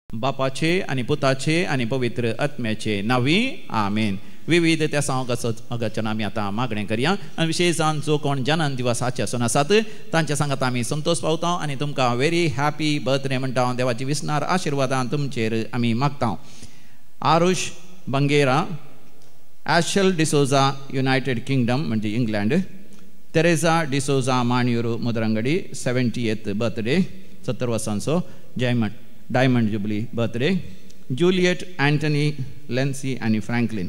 बापाचे आनी पुताचे आनी पवित्र आत्म्याचे नावी आमेन। विविध त्या सांगाचन आमी आतां मागणें करया आनी विशेषान जो कोण जनन दिवस आचरसून आसात तांच्या सांगात आमी संतोष पावता आनी तुमकां व्हेरी हॅपी बर्थडे म्हणटा। देवाची विसनार आशिर्वादान तुमचेर आमी मागता। Aarush Bangera, Ashel D'Souza United Kingdom म्हणजे England, Teresa D'Souza माणयूर मुद्रंगडी 70th birthday 70 वर्सांचो जयमंड diamond jubilee birthday, Juliet Antony Lancy आनी फ्रँकलिन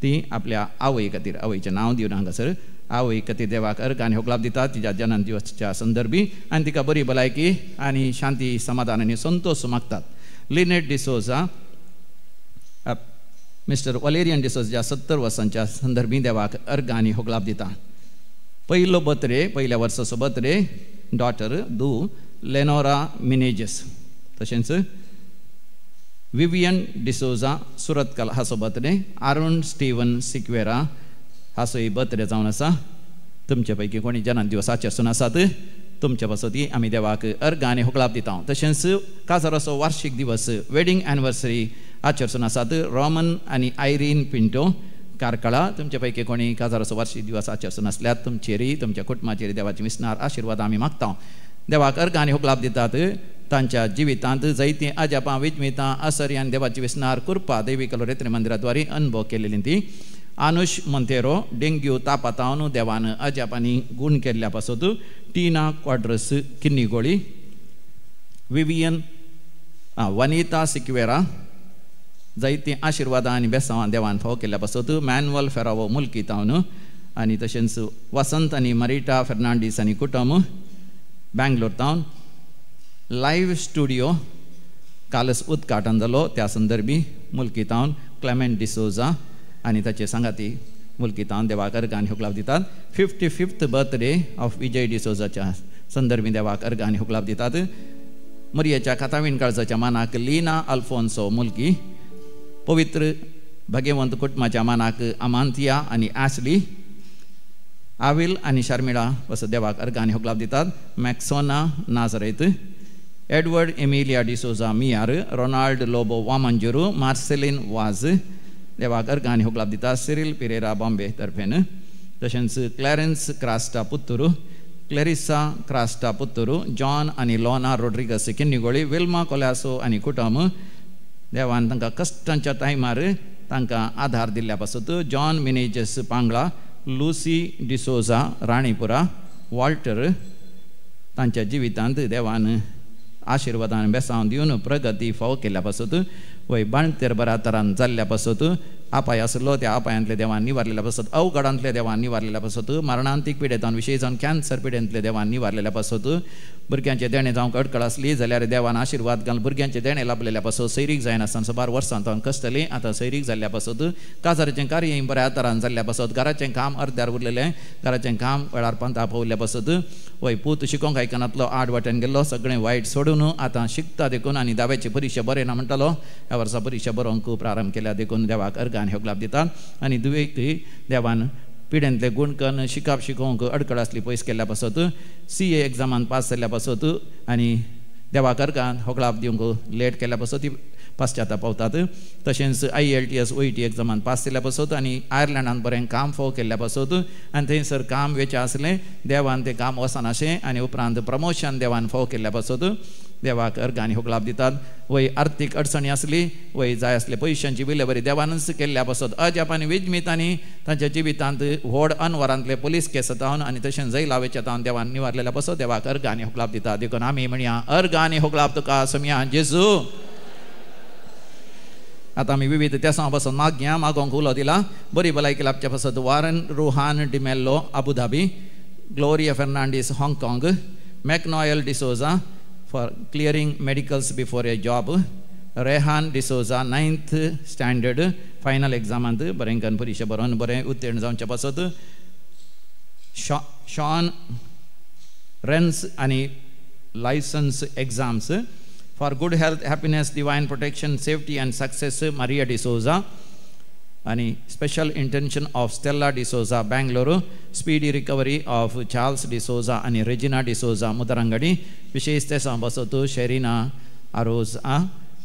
ती आपल्या आवय खातीर आवयचें नांव दिवन हांगासर आवय खातीर देवाक अर्घ आनी होगलाप दिता तिच्या जनन दिवसच्या संदर्भी आनी तिका बरी भलायकी आनी शांती समाधान आनी संतोष मागतात। Lynette D'Souza mister Valerian D'Souza 70 वर्सांच्या संदर्भी देवाक अर्घ आनी होगलाप दिता। पयलो बर्थडे पयल्या वर्साचो बर्थडे डॉटर दू लेनोरा मिनेजस तशेंच विवियन डिसोजा सुरतकल हाचो बर्थडे, आरुण स्टीवन सिक्वेरा हाचोय बर्थडे जावन आसा। तुमचे पैकी कोणी जनन दिवस आचरसून आसात तुमचे पासत आमी देवाक अर्घ आनी होगलाप दिता। तशेंच काजाराचो वार्षिक दिवस वेडींग एनिवर्सरी आचरसून आसात रोमन आनी आयरीन पिंटो कारकळा। तुमचे पैकी कोणी काजाराचो वार्षिक दिवस आचरसून आसल्यार तुमचेरय तुमच्या कुटुंबाचेर देवाची विसनार आशिर्वाद आमी मागता। देवाक अर्घ आनी होगलाप दितात तांच्या जिवितांत जैतीं अजापां विजमितां असरी आनी देवाची विसनार कृपा देवी कलोरेत्री मंदिराद्वारे अनुभव केलेली ती आनुष मोंतेरो डेंग्यू तापातावन देवान अजापांनी गुण केल्ल्या पासत, टिना क्वाड्रस किन्नीगोळी, विवियन वनिता सिक्वेरा जायतीं आशिर्वादां आनी बेसांवां देवान फावो केल्ल्या पासत, मॅन्युअल फेरावो मुल्की तावन आनी तशेंच वसंत आनी मरिटा फेर्नांडीस आनी कुटुंब बँगलोर तावन लायव्ह स्टुडियो कालच उद्घाटन जालो त्या संदर्भी मुल्की तावन क्लेमेंट डिसोजा आनी ताचे सांगाती मुल्की तावन देवाक अर्घ आनी होगलाप दितात। 55th birthday of Vijay डिसोजाच्या संदर्भी देवाक अर्घ आनी होगलाप दितात। मरियेच्या कातावीण काळजाच्या मानाक लीना अल्फोन्सो मुल्की, पवित्र भाग्यवंत कुटुंबाच्या मानाक अमांतिया आनी आसली, आविल आनी शर्मिळा असो देवाक अर्घ आनी होगलाप दितात। मॅक्सोना नाजरेत, एडवर्ड एमिलिया डिसोजा मियार, रोनाल्ड लोबो वामंजुरू, मार्सेलिन वाज देवाक अर्घ आनी होगलाप दितात। सिरील पिरेरा बॉम्बे तर्फेन, तशेंच क्लॅरन्स क्रास्टा पुत्तुरू, क्लॅरिसा क्रास्टा पुत्तुरू, जॉन आनी लोना रोड्रिगस किन्नीगोळी, विल्मा कोल्यासो आनी कुटुंब देवान तांकां कश्टांच्या टायमार तांकां आधार दिल्ल्या पासत, John Menezes Pangala, Lucy D'Souza Ranipura, Walter तांच्या जिवितांत देवान आशिर्वादान बेसांव दिवन प्रगती फावो केल्ल्या पासत, वय बाणतेर बऱ्या तरान जाल्ल्या पासत, आपाय आसलो त्या आपायांतले देवान निवारलेल्या पासत, अवघडांतले देवान निवारलेल्या पासत, मरणांतीक पिडेतान विशेष जावन कॅन्सर पिडेंतले देवान निवारलेल्या पासत, भुरग्यांचे देणें जावंक अडकळ आसली जाल्यार देवान आशिर्वाद घालून भुरग्यांचे देणें लाभलेल्या पासत, सैरीक जायनासतना सुमार वर्सां तावन कसतलीं आतां सैरीक जाल्ल्या पासत, काजाराचें कार्य बऱ्या तरान जाल्ल्या पासत, घराचें काम अर्द्यार उरलेलें घराचें काम वेळार पंता पावल्ल्या पासत, वय पूत शिकोंक आयकनातलो आड वाटेन गेल्लो सगळें वायट सोडून आतां शिकता देखून आनी दाव्याची परिक्षा बरें ना म्हणटालो ह्या वर्सा परिक्षा बरोवंक प्रारंभ केल्या देखून देवाक अर्घ आनी होगलाप दितात। आनी दुवेक देवान पिडेंतले गुण कन्न शिकाप शिकोवंक अडकळ आसली पयस केल्ल्या पासत, सी ए एग्जामान पास जाल्ल्या पासत आनी देवाक अर्घान होगलाप दिवंक लेट केल्ल्या पासत ती पाश्चाता पावतात। तशेंच IELTS OET एग्जामान पास जाल्ल्या पासत आनी आयर्लंडान बरें काम फावो केल्ल्या पासत आनी थंयसर काम वेचें आसलें देवान तें काम वचनाशें आनी उपरांत प्रमोशन देवान फावो केल्ल्या पासत देवाक अर्घ आनी होगलाप दितात। वय आर्थीक अडचणी आसली वय जाय आसले पयशांची विलेवारी देवानच केल्ल्या पासत अजाप आनी विजमितांनी तांच्या जिवितांत व्हड अनवरांतले पोलीस केस जावन आनी तशेंच जैला वेच्या तावन देवान निवारलेल्या पासत देवाक अर्घ आनी होगलाप दितात। देखून आमी म्हणया अर्घ आनी होगलाप तुका सोमया जेजू। आतां आमी विविध तेसां पासून मागया मागोंक उलो दिला। बरी भलायकी लाभच्या पासत Warren Rohan D'Mello Abu Dhabi, Gloria Fernandes Hong Kong, McNoel D'Souza for clearing medicals before a job, Rehan D'Souza 9th standard final एग्जामांत बरें करून परिक्षा बरोवन बरें उत्तीर्ण जावच्या पासत, शॉन रेन्स आनी licence exams, For good health, happiness, divine protection, safety and success Maria D'Souza आनी special intention of Stella D'Souza Bangalore, speedy recovery of Charles D'Souza आनी रेजिना डिसोजा मुदरांगडी, विशेष तेसां बसत शेरिना आरोज.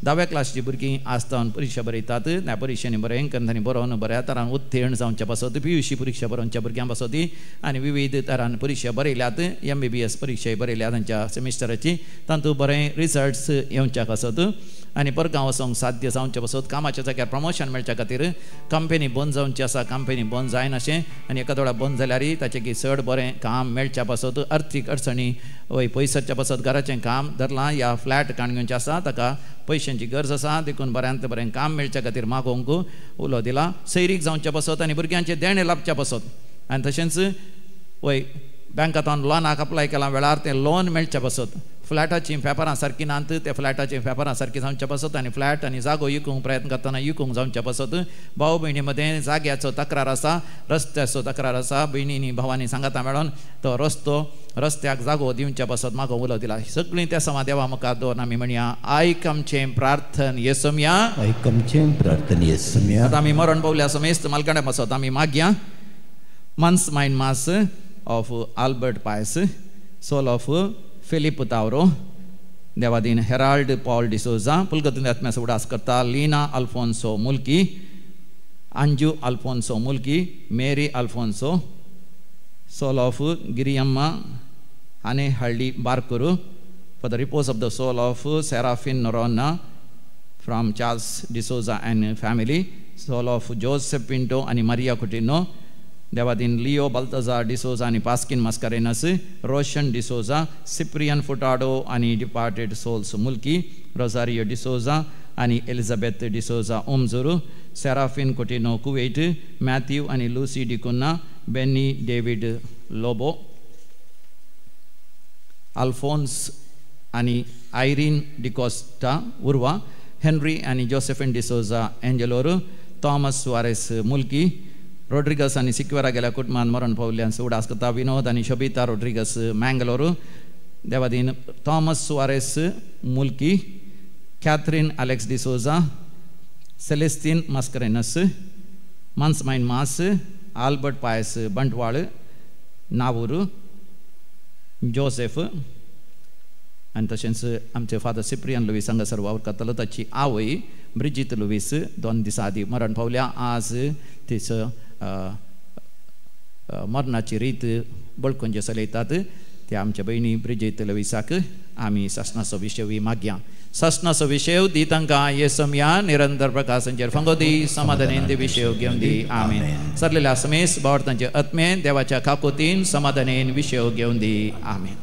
धाव्या क्लासची भुरगीं आसतावन परिक्षा बरयतात, त्या परिक्षेनी बरें करून बरोवन बऱ्या तरान उत्तीर्ण जावच्या पासत PUC परिक्षा बरोवच्या भुरग्यां पासत आनी विविध तरान परिक्षा बरयल्यात, MBBS परिक्षा बरयल्या तांच्या सेमिस्टराची, तातूंत बरें रिजल्ट्स येवच्या पासत आनी परगांव वचोंक साध्य जावचे पासत, कामाच्या जाग्यार प्रमोशन मेळच्या खातीर, कंपनी बंद जावची आसा, कंपनी बंद जायनाशें आनी एका वेळार बंद जाल्यार ताचें की चड बरें काम मेळच्या पासत, अर्थीक अडचणी वय पयसच्या पासत घराचें काम धरलां या फ्लॅट काण घेवचें आसा ताका पयशांची गरज आसा, देखून बऱ्यांतलें बरें काम मेळच्या खातीर मागोवंक उलो दिला. सैरीक जावच्या पासत आनी भुरग्यांचें देणें लाबच्या पासत आनी तशेंच वय बँकांत लोनाक अप्लाय केलां वेळार तें लोन मेळच्या पासत, फ्लॅटाचीं पेपरां सारकीं नात त्या फ्लॅटाचीं पेपरां सारकीं जावच्या पासत आनी फ्लॅट आनी जागो विकूंक प्रयत्न करतना विकूंक जावच्या पासत, भाव भयणी मदें जाग्याचो तक्रार आसा, रस्त्याचो तक्रार आसा, भयणींनी भावांनी सांगाता मेळोन तो रस्तो रस्त्याक जागो दिवच्या पासत मागो उलो दिला. सगळीं त्या समा देवा मुखार दवरून आमी म्हणया, आयक आमचें प्रार्थन येसम्या, आयक आमचें प्रार्थन येसम्या. आतां आमी मरण पावल्या समेस्त मालकाण्या पासत आमी मागया. Mans mine mass of Albert Paes, soul of Philip Tauro, देवादीन हेराल्ड पॉल डिसोजा, पुलगतून आत्म्याचो उडास करता Lina Alfonso Mulki, Anju Alfonso Mulki, Mary Alfonso, soul of Giriyamma Hanehalli Barkur, for the repose of the soul of Serafin Noronha from Charles D'Souza and family, soul of Joseph Pinto आनी Maria Coutinho, देवादीन Leo Baltazar D'Souza आनी Paskin Mascarenhas, Roshan D'Souza, Cyprian Furtado आनी departed souls Mulki, Rosario D'Souza आनी Elizabeth D'Souza Omjoor, Seraphine Coutinho Kuwait, Matthew आनी Lucy D'Cunha, Benny David Lobo, Alphonse आनी Irene D'Costa Urwa, Henry आनी Josephine D'Souza Angelore, Thomas Soares Mulki, Rodrigues आनी Sequeira गेल्या कुटुंबान मरण पावल्ल्यान उडास करता विनोद आनी शोबिता रोड्रिगस मँगलोर, देवादीन Thomas Soares Mulki, Catherine Alex D'Souza, Celestine Mascarenhas, Mansmine Mas, Albert Paes Bantwal, Navoor, Joseph आनी तशेंच आमचे फादर सिप्रियन लुवीस हांगासर वावर करतालो ताची आवय ब्रिजीत लुवीस 2 दिसां आदीं मरण पावल्या. आज तिचो मरणाची रीत बळकून चलयतात त्या आमच्या भयणी ब्रिजीत लुवीसाक आमी सासणाचो विशय मागया. सासणाचो विशय दी तांकां येसमया निरंतर प्रकाशांचेर फंगो दी, समाधानेन दी विशय घेवन दी. आमेन. सरलेल्या समेस बावडतांचे आत्मे देवाच्या काकोतीन समाधानेन विशय घेवन दी. आमेन.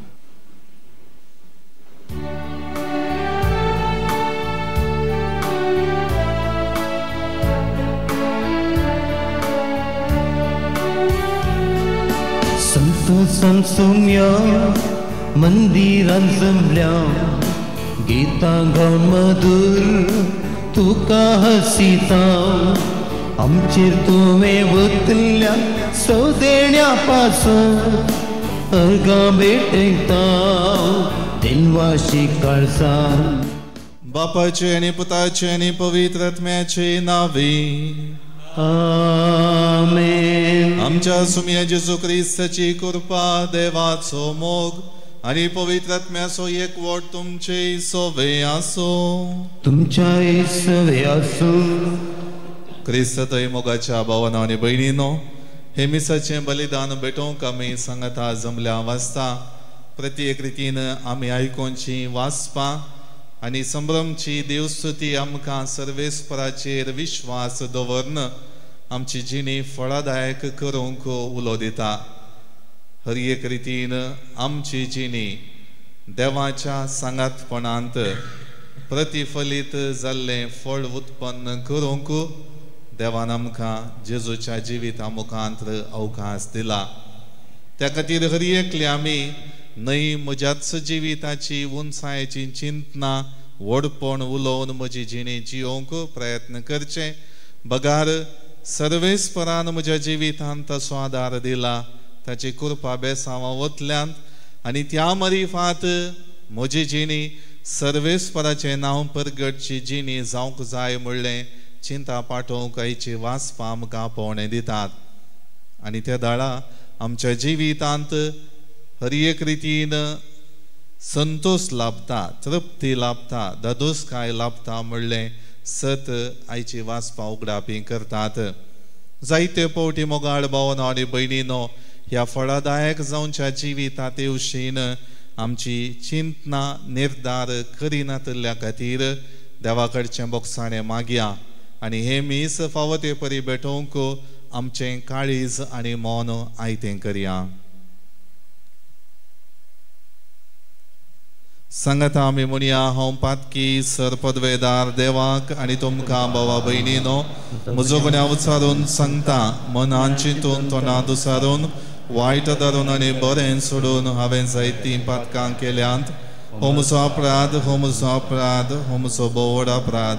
संतोषान सुम्या मंदिरान जमल्या, गीतां गावन मधुर तुका हसिता, आमचेर तुवें वतल्या सवदेण्या पासून अर्गां भेटयता दिनवाशी काळजान. बापाचे आनी पुताचे आनी पवित्र आत्म्याचे नावे आमेन. आमच्या सुम्या जेजू क्रिस्ताची कृपा, देवाचो मोग आनी पवित्र आत्म्याचो एकवट तुमचे सवे आसो. तुमच्या सवे आसो. क्रिस्त मोगाच्या भावानो आनी भयणीनो, हे मिसाचें बलिदान भेटोवंक आमी सांगाता जमल्या वाचता प्रत्येक रितीन आमी आयकोनची वाचपां आनी संभ्रमची देवस्तुती आमकां सर्वेस्पराचेर विश्वास दवरन आमची जिणी फळादायक करूंक उलो दिता. हर एक रितीन आमची जिणी देवाच्या सांगातपणांत प्रतिफलीत जाल्लें फळ उत्पन्न करूंक देवान आमकां जेजूच्या जिविता मुखांत अवकाश दिला. त्या खातीर हर एकले आमी न्हय म्हज्याच जिविताची उंचायेची चिंतना व्हडपण उलोवन म्हजी जिणी जियोवंक प्रयत्न करचे बगार सर्वेस्परान म्हज्या जिवितांत तसो आदार दिला ताची कृपा बेसांवा वतल्यान आनी त्या मरिफात म्हजी जिणी सर्वेस्पराचें नांव परगटची जिणी जावंक जाय म्हणलें चिंता पाठोवंक आयची वाचपां आमकां आपोवणें दितात. आनी त्या दाळा आमच्या जिवितांत हर एक रितीन संतोश लाभता, तृप्ती लाभता, धादोसकाय लाभता म्हणलें सत आयची वाचपां उगडापी करतात. जायते फावटी मोगाळ भावनो आनी भयणीनो ह्या फळादायक जावच्या जिविता तेवशीन आमची चिंतना निर्धार करिनातिल्ल्या खातीर देवा कडचें बोगसाणें मागया आनी हें मीस फावो ते परी भेटोवंक आमचें काळीज आनी मन आयतें करया. सांगाता आमी म्हणया, हांव पातकी सर पदवेदार देवाक आनी तुमकां भावा भयणीनो म्हजो गुन्यांव उच्चारून सांगता, मनान चिंतून तोंडां दुसारून वायट धरून आनी बरें सोडून हांवें जायतीं पातकां केल्यांत. हो म्हजो अपराध, हो म्हजो अपराध, हो म्हजो भोव अपराध.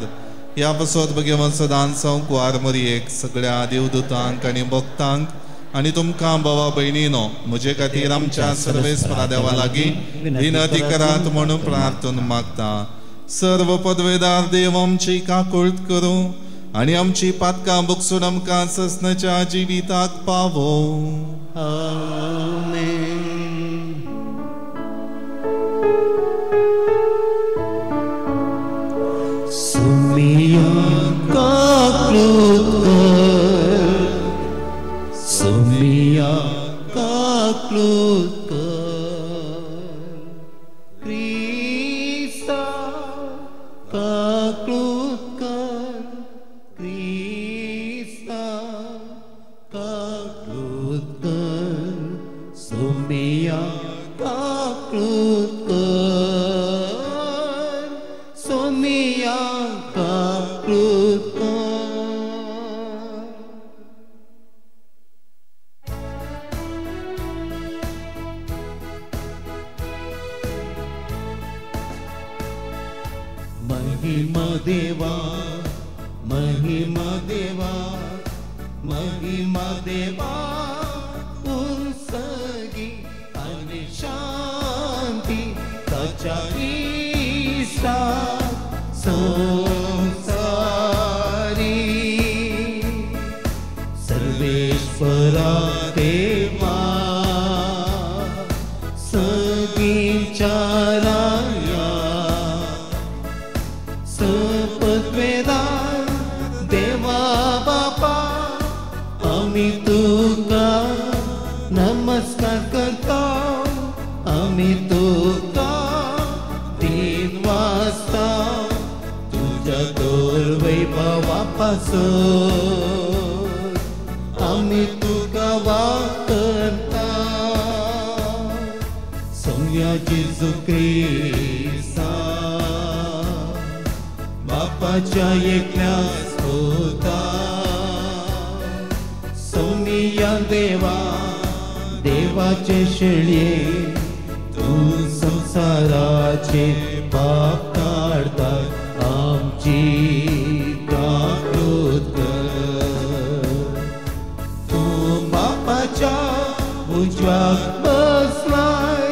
ह्या पासत भगवंत सदांच हांव कुवार मरयेक सगळ्या देवदूतांक आनी भक्तांक आनी तुमकां भावा भयणीनो म्हजे खातीर आमच्या सर्वेस्परा देवा लागीं विनंती करात म्हणून प्रार्थना मागता. सर्व पदवेदार देव आमची काकुळट करूं आनी आमची पातकां भोगसून आमकां ससनाच्या जिविताक पावो. आमेन. सुमिया काकुळट कर, सुमिया काकुळट कर, क्रिस्ता काकुळट कर, क्रिस्ता काकुळट कर, सुमिया काकुळट कर, सुमिया काकुळट कर. महिमा देवा, महिमा देवा, महिमा देवा, उंसगी आनी शांती ताच्या इश्टा संसारी. सर्वेश्वरा देवा सगींच्या राया, सपदवेदार देवा बापा आमी तुका नमस्कार करता, आमी तुका दिन वाजता तुज्या दर वैभवा पासून आमी तुका वापरता. सोम्या जेजू क्रिस्ता बापाच्या एकल्याच होता, सोमिया देवा देवाचे शेळये तूं संसाराचे पाप काडता आमची काकुळट कर. तूं बापाच्या उजव्याक बसलाय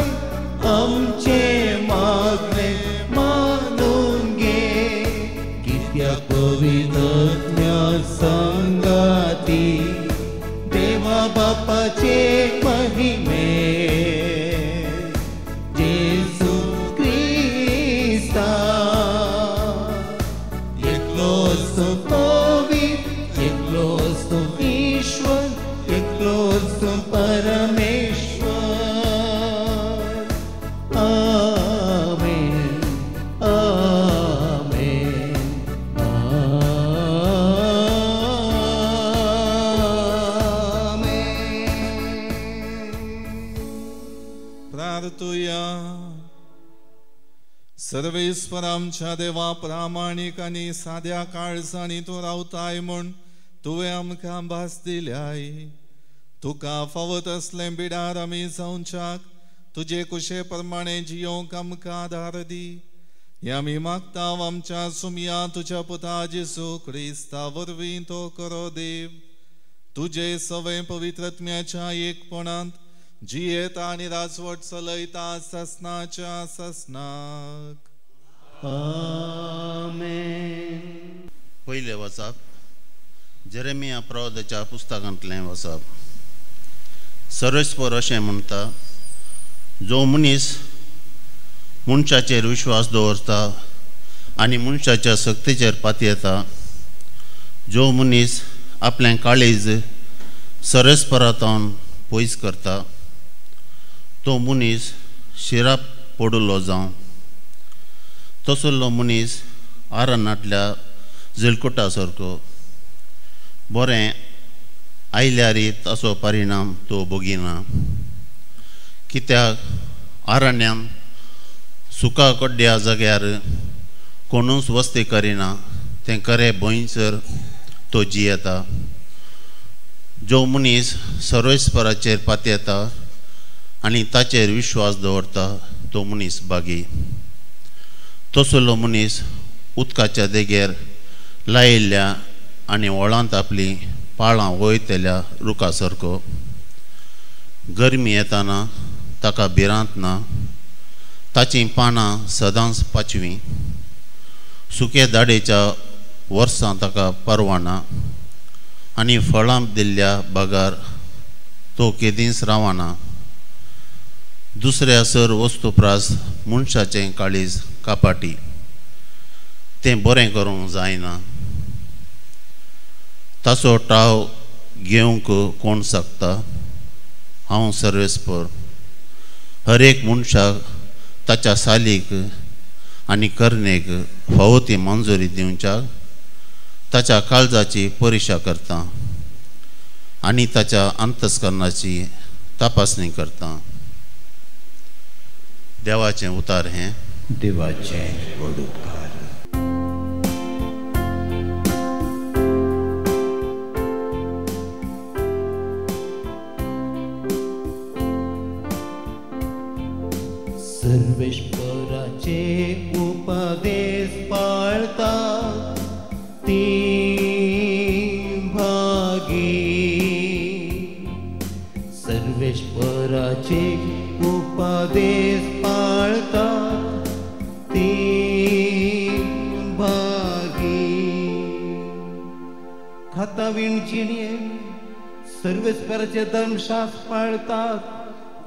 आमचे मागणे मानून घे, कित्याक पवित्रत्म्या संगाती देवा बापाचे महिमे जेजू क्रिस्ता एकलोच पवित्र, एकलोच ईश्वर, एकलोच परमेश्वर. आमेन, आमेन, आमेन. प्रार्थुया. सर्वेस्पर आमच्या देवा प्रामाणीक आनी साद्या काळजांनी तूं रावताय म्हूण तुवें आमकां भास दिल्याय. तुका फावत असलें बिडार आमी जावच्याक तुजे कुशे प्रमाणे जियोंक आमकां आदार दी. हें आमी मागता आमच्या सुमया तुज्या पुता जेजू क्रिस्ता वरवीं तो करो देव. तुजे सवे पवित्रत्म्याच्या एकपणांत जियेता आनी राजवट चलयता ससनाच्या ससनाक. आमेन. पयलें वाचप जेरेमिया प्रवादाच्या पुस्तकांतलें वाचप. सर्वेस्पर अशें म्हणटा, जो मनीस मनशाचेर विश्वास दवरता आनी मनशाच्या सक्तीचेर पातयेता, जो मनीस आपलें काळीज सर्वेस्परांतून पयस करता, तो मनीस शिराप पडिल्लो जावं. तसलो मनीस आरणांतल्या झिलकुटा सारको, बरें आयल्यार ताचो परिणाम तो भोगिना. कित्याक आरण्यान सुका कड्ड्या जाग्यार कोणूच वस्ती करिना, तें खरें भंयसर तो जियेता. जो मनीस सर्वेस्पराचेर पातयेता आनी ताचेर विश्वास दवरता तो मनीस बागी. तसलो मनीस उदकाच्या देगेर लायिल्ल्या आनी व्हळांत आपलीं पाळां वयतल्या रुखा सारको. गरमी येताना ताका भिरांत ना, ताचीं पानां सदांच पाचवीं. सुके दाडेच्या वर्सां ताका परवाना आनी फळां दिल्ल्या बागार तो केदींच रावना. दुसऱ्या सर वस्तू प्रास मनशाचें काळीज कापाटी, तें बरें करूंक जायना. ताचो टाव घेवंक कोण शकता? हांव सर्वेस्पर हर एक मनशाक ताच्या सालीक आनी करणेक फावो ती मंजुरी दिवच्याक ताच्या काळजाची परिक्षा करता आनी ताच्या अंतस्करणाची तपासणी करता. देवाचें उतार हें. देवाचें व्हड उपकार. सर्वेश्वराचे उपदेश पाळता ती भागी. सर्वेश्वराचे उपदेश पाळता ती भागी. खाता विणचिणये सर्वेश्वराचे धर्मशास्त्र पाळतात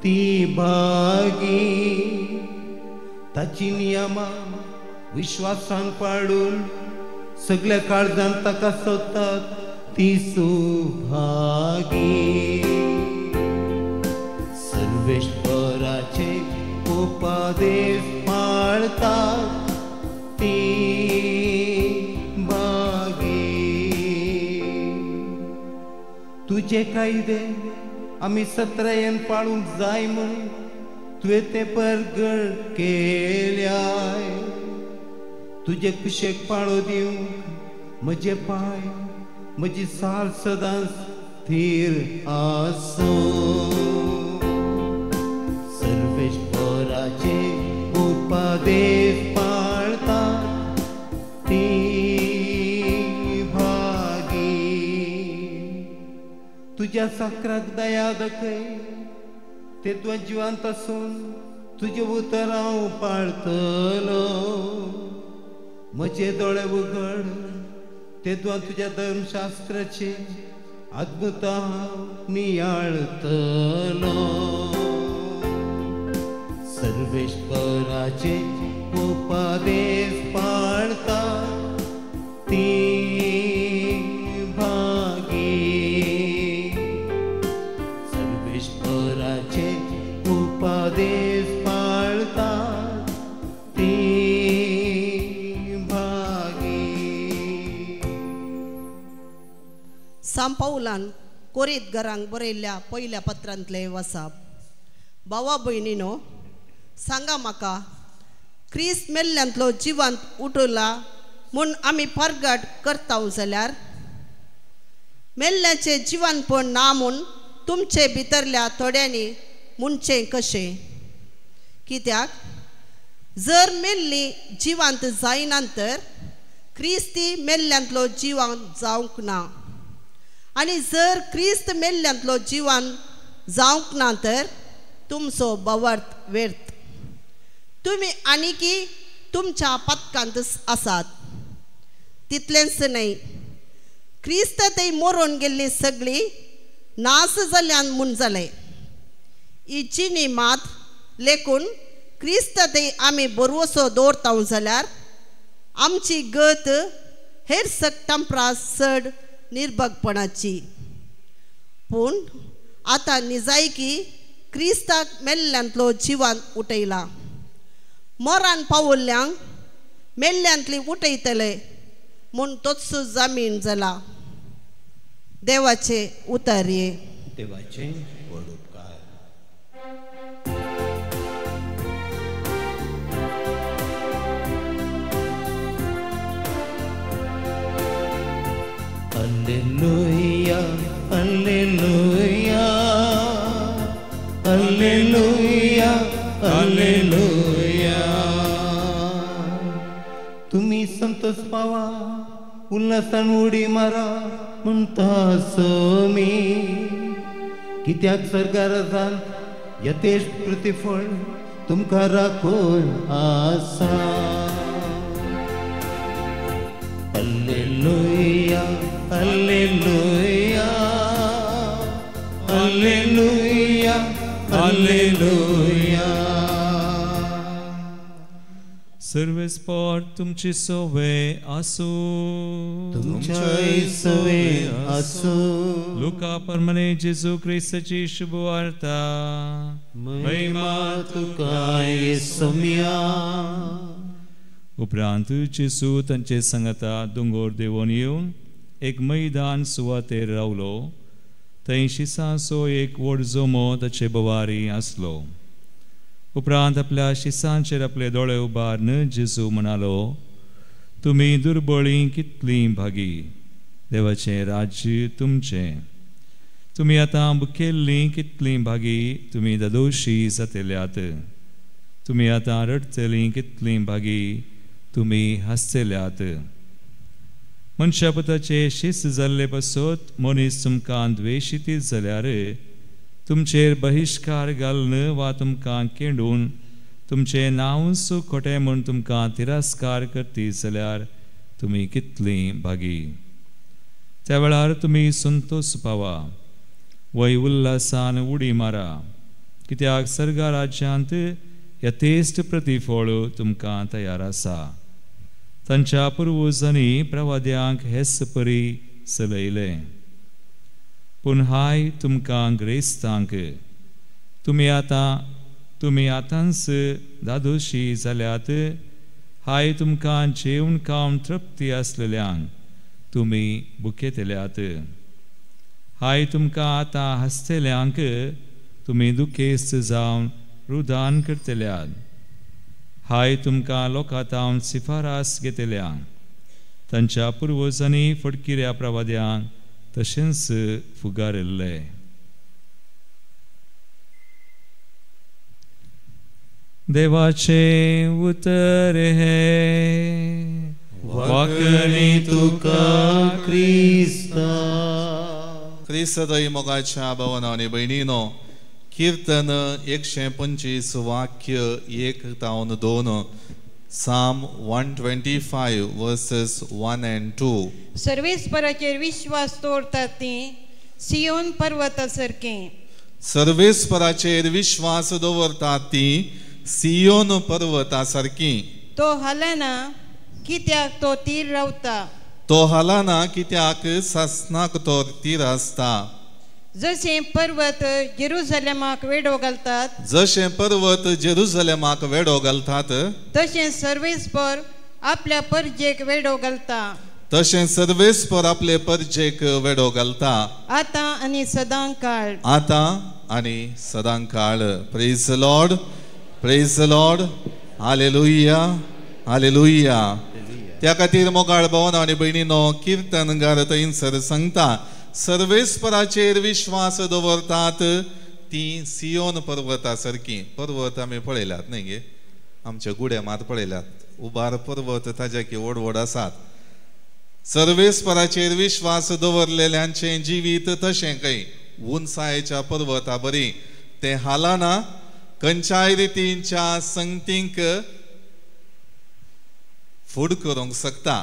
ती भागी. ताची नियमां विश्वासान पाळून सगळ्या काळजान ताका सोदतात ती सुभागी. सर्वेश्वराचे उपदेश पाळतात ती भागी. तुजे कायदे आमी सत्रायेन पाळूंक जाय म्हूण तुवें ते परगट केल्याय. तुजे कुशेक पाळो दिवंक म्हजे पांय म्हजी साल सदांच थीर आसूं. सर्वेश्वराचे उपदेश पाळता ती भागी. तुज्या साकराक दया दाखय, ते तुवें जिवंत आसून तुजें उतर हांव पाळतलो. म्हजे दोळे उगड, ते तुवें तुज्या धर्मशास्त्राचे अद्भुतां हांव नियाळतलो. सर्वेश्वराचे उपदेश पाळता ती भागी. सर्वेश्वराचे उपदेश पाळता ती भागी. सांत पावलान कोरीत घरांक बरयल्ल्या पयल्या पत्रांतले वसाप. भावा भयणीनो, सांगा म्हाका, क्रिस्त मेल्ल्यांतलो जिवंत उठला म्हूण आमी परगट करता जाल्यार मेल्ल्याचें जिवनपण ना म्हूण तुमचे भितरल्या थोड्यांनी म्हणचें कशें? कित्याक जर मेल्ली जिवंत जायना तर क्रिस्ती मेल्ल्यांतलो जिवंत जावंक ना, आनी जर क्रिस्त मेल्ल्यांतलो जिवन जावंक ना तर तुमचो बवर्त व्यर्थ. तुमी आनीकी तुमच्या पातकांत आसात. तितलेंच न्हय, क्रिस्त थंय मरून गेल्ली सगळी नास जाल्यान म्हूण जालें. ही जिणी मात लेखून क्रिस्त थंय आमी बरवसो दवरता जाल्यार आमची गत हेर सगटां प्रास चड निर्भगपणाची. पूण आतां निजायकी क्रिस्ताक मेल्ल्यांतलो जिवान उठयला. मोरान पावल्ल्यांक मेल्ल्यांतली उठयतले म्हूण तोच जामीन जाला. देवाचे उतारये. देवाचे व्हड उपकार. Alleluia, alleluia, alleluia, alleluia. तुमी संतोष पावा, उल्हासान उडी मारा म्हणटा मी. कित्याक सरकारान यथेष्ट प्रतिफळ तुमकां राखून आसा. Alleluia, alleluia, alleluia, alleluia. सर्वेस्पर तुमची सोवे आसूं. तुमच्याय सोवे आसूं. लुका परमने जेजू क्रिस्ताची शुभवार्ता. महिमा तुका येसुम्या. उपरांत जेजू तांचे सांगाता दोंगोर देंवोन येवन एक मैदान सुवातेर रावलो. थंय शिसांचो एक व्हड जमो ताचे बवारी आसलो. उपरांत आपल्या शिसांचेर आपले दोळे उबारून जेजू म्हणालो, तुमी दुर्बळीं कितलीं भागी, देवाचें राज्य तुमचें. तुमी आतां बुकेल्लीं कितलीं भागी, तुमी दादोशी जातल्यात. तुमी आतां रडटलीं कितलीं भागी, तुमी हांसतल्यात. मनशापुताचे शिस्त जाल्ले पासत मनीस तुमकां द्वेशितीत जाल्यार तुमचेर बहिश्कार घालून वा तुमकां केंडून तुमचें नांवूच खोटें म्हूण तुमकां तिरस्कार करती जाल्यार तुमी कितलीं भागी. त्या वेळार तुमी संतोष पावा, वय उल्हासान उडी मारा, कित्याक सर्गा राज्यांत यथेश्ट प्रतिफळ तुमकां तयार आसा. तांच्या पुर्वजांनी प्रवाद्यांक हेच परी चलयलें. पूण हाय तुमकां ग्रेस्तांक, तुमी आतांच दादोशी जाल्यात. हाय तुमकां जेवण खावन तृप्ती आसलेल्यांक, तुमी भुकेतल्यात. हाय तुमकां आतां हांसतल्यांक, तुमी दुखेस्त जावन रुदान करतल्यात. हाय तुमकां लोकां शिफारास घेतल्यांक, तांच्या पुर्वजांनी फटकिऱ्या प्रवाद्यांक तशेंच फुगारिल्ले. देवाचें उतर हें. वाकणी तुका क्रिस्ता. क्रिस्तदय मोगाच्या भावानो आनी भयणीनो, कीर्तन 125 वाक्य 1 तावन 2, Psalm 125 verses 1 and 2. सर्वेस्पराचेर विश्वास दवरतात ती सियोन पर्वता सारकें. सर्वेस्पराचेर विश्वास दवरतात ती सियोन पर्वता सारकी. तो हालना कित्याक तो तीर रावता. तो हालना कित्याक सासणाक तो तीर आसता. जशें पर्वत जेरुसलेमाक वेडो घालतात, जशें पर्वत जेरुसलेमाक वेडो घालतात, तशें सर्वेस्पर आपल्या परजेक वेडो घालता. तशें सर्वेस्पर आपले परजेक वेडो घालता. आतां आनी सदां काळ. आतां आनी सदां काळ. Praise the Lord, praise the Lord. Hallelujah, hallelujah. त्या खातीर मोगाळ भावानो आनी भयणीनो, कीर्तनगार थंयसर सांगता, सर्वेस्पराचेर विश्वास दवरतात ती सियोन पर्वता सारकी. पर्वत आमी पळयल्यात न्ही गे, आमचे गुडे मात पळयल्यात, उबार पर्वत ताज्या की व्हड व्हड आसात. सर्वेस्पराचेर विश्वास दवरलेल्यांचें जिवीत तशें खंय उंचायेच्या पर्वता बरी, तें हालना, खंयच्याय रितींच्या संगतींक फूड करूंक शकता,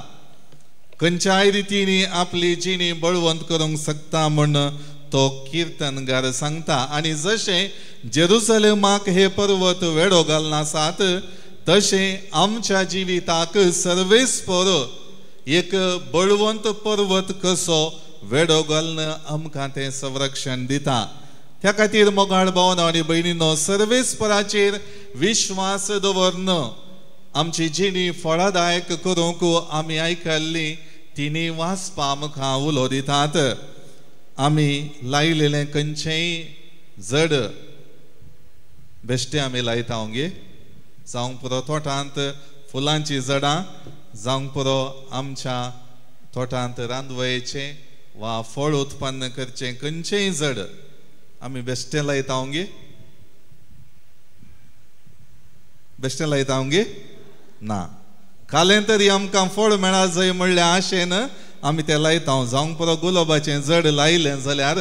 खंयच्याय रितींनी आपली जिणी बळवंत करूंक शकता म्हूण तो किर्तनगार सांगता. आनी जशें जेरुसलेमाक हे पर्वत वेडो घालना आसात तशें आमच्या जिविताक सर्वेस्पर एक बळवंत पर्वत कसो वेडो घालून आमकां तें संरक्षण दिता. त्या खातीर मोगाळ भावना आनी भयणीनो, सर्वेस्पराचेर विश्वास दवरन आमची जिणी फळादायक करूंक आमी आयकल्ली तिणी वाचपा आमकां उलो दितात. आमी लायलेलें खंयचेंय जड बेश्टें आमी लायता गे, जावंक पुरो तोटांत फुलांची जडां, जावंक पुरो आमच्या तोटांत रांदवयेचें वा फळ उत्पन्न करचें खंयचेंय जड आमी बेश्टें लायता गे, बेश्टें लायता गे ना. कालें तरी आमकां फळ मेळा जाय म्हणल्या आशेन आमी तें लायता. जावंक पुरो गुलाबाचें जड लायलें जाल्यार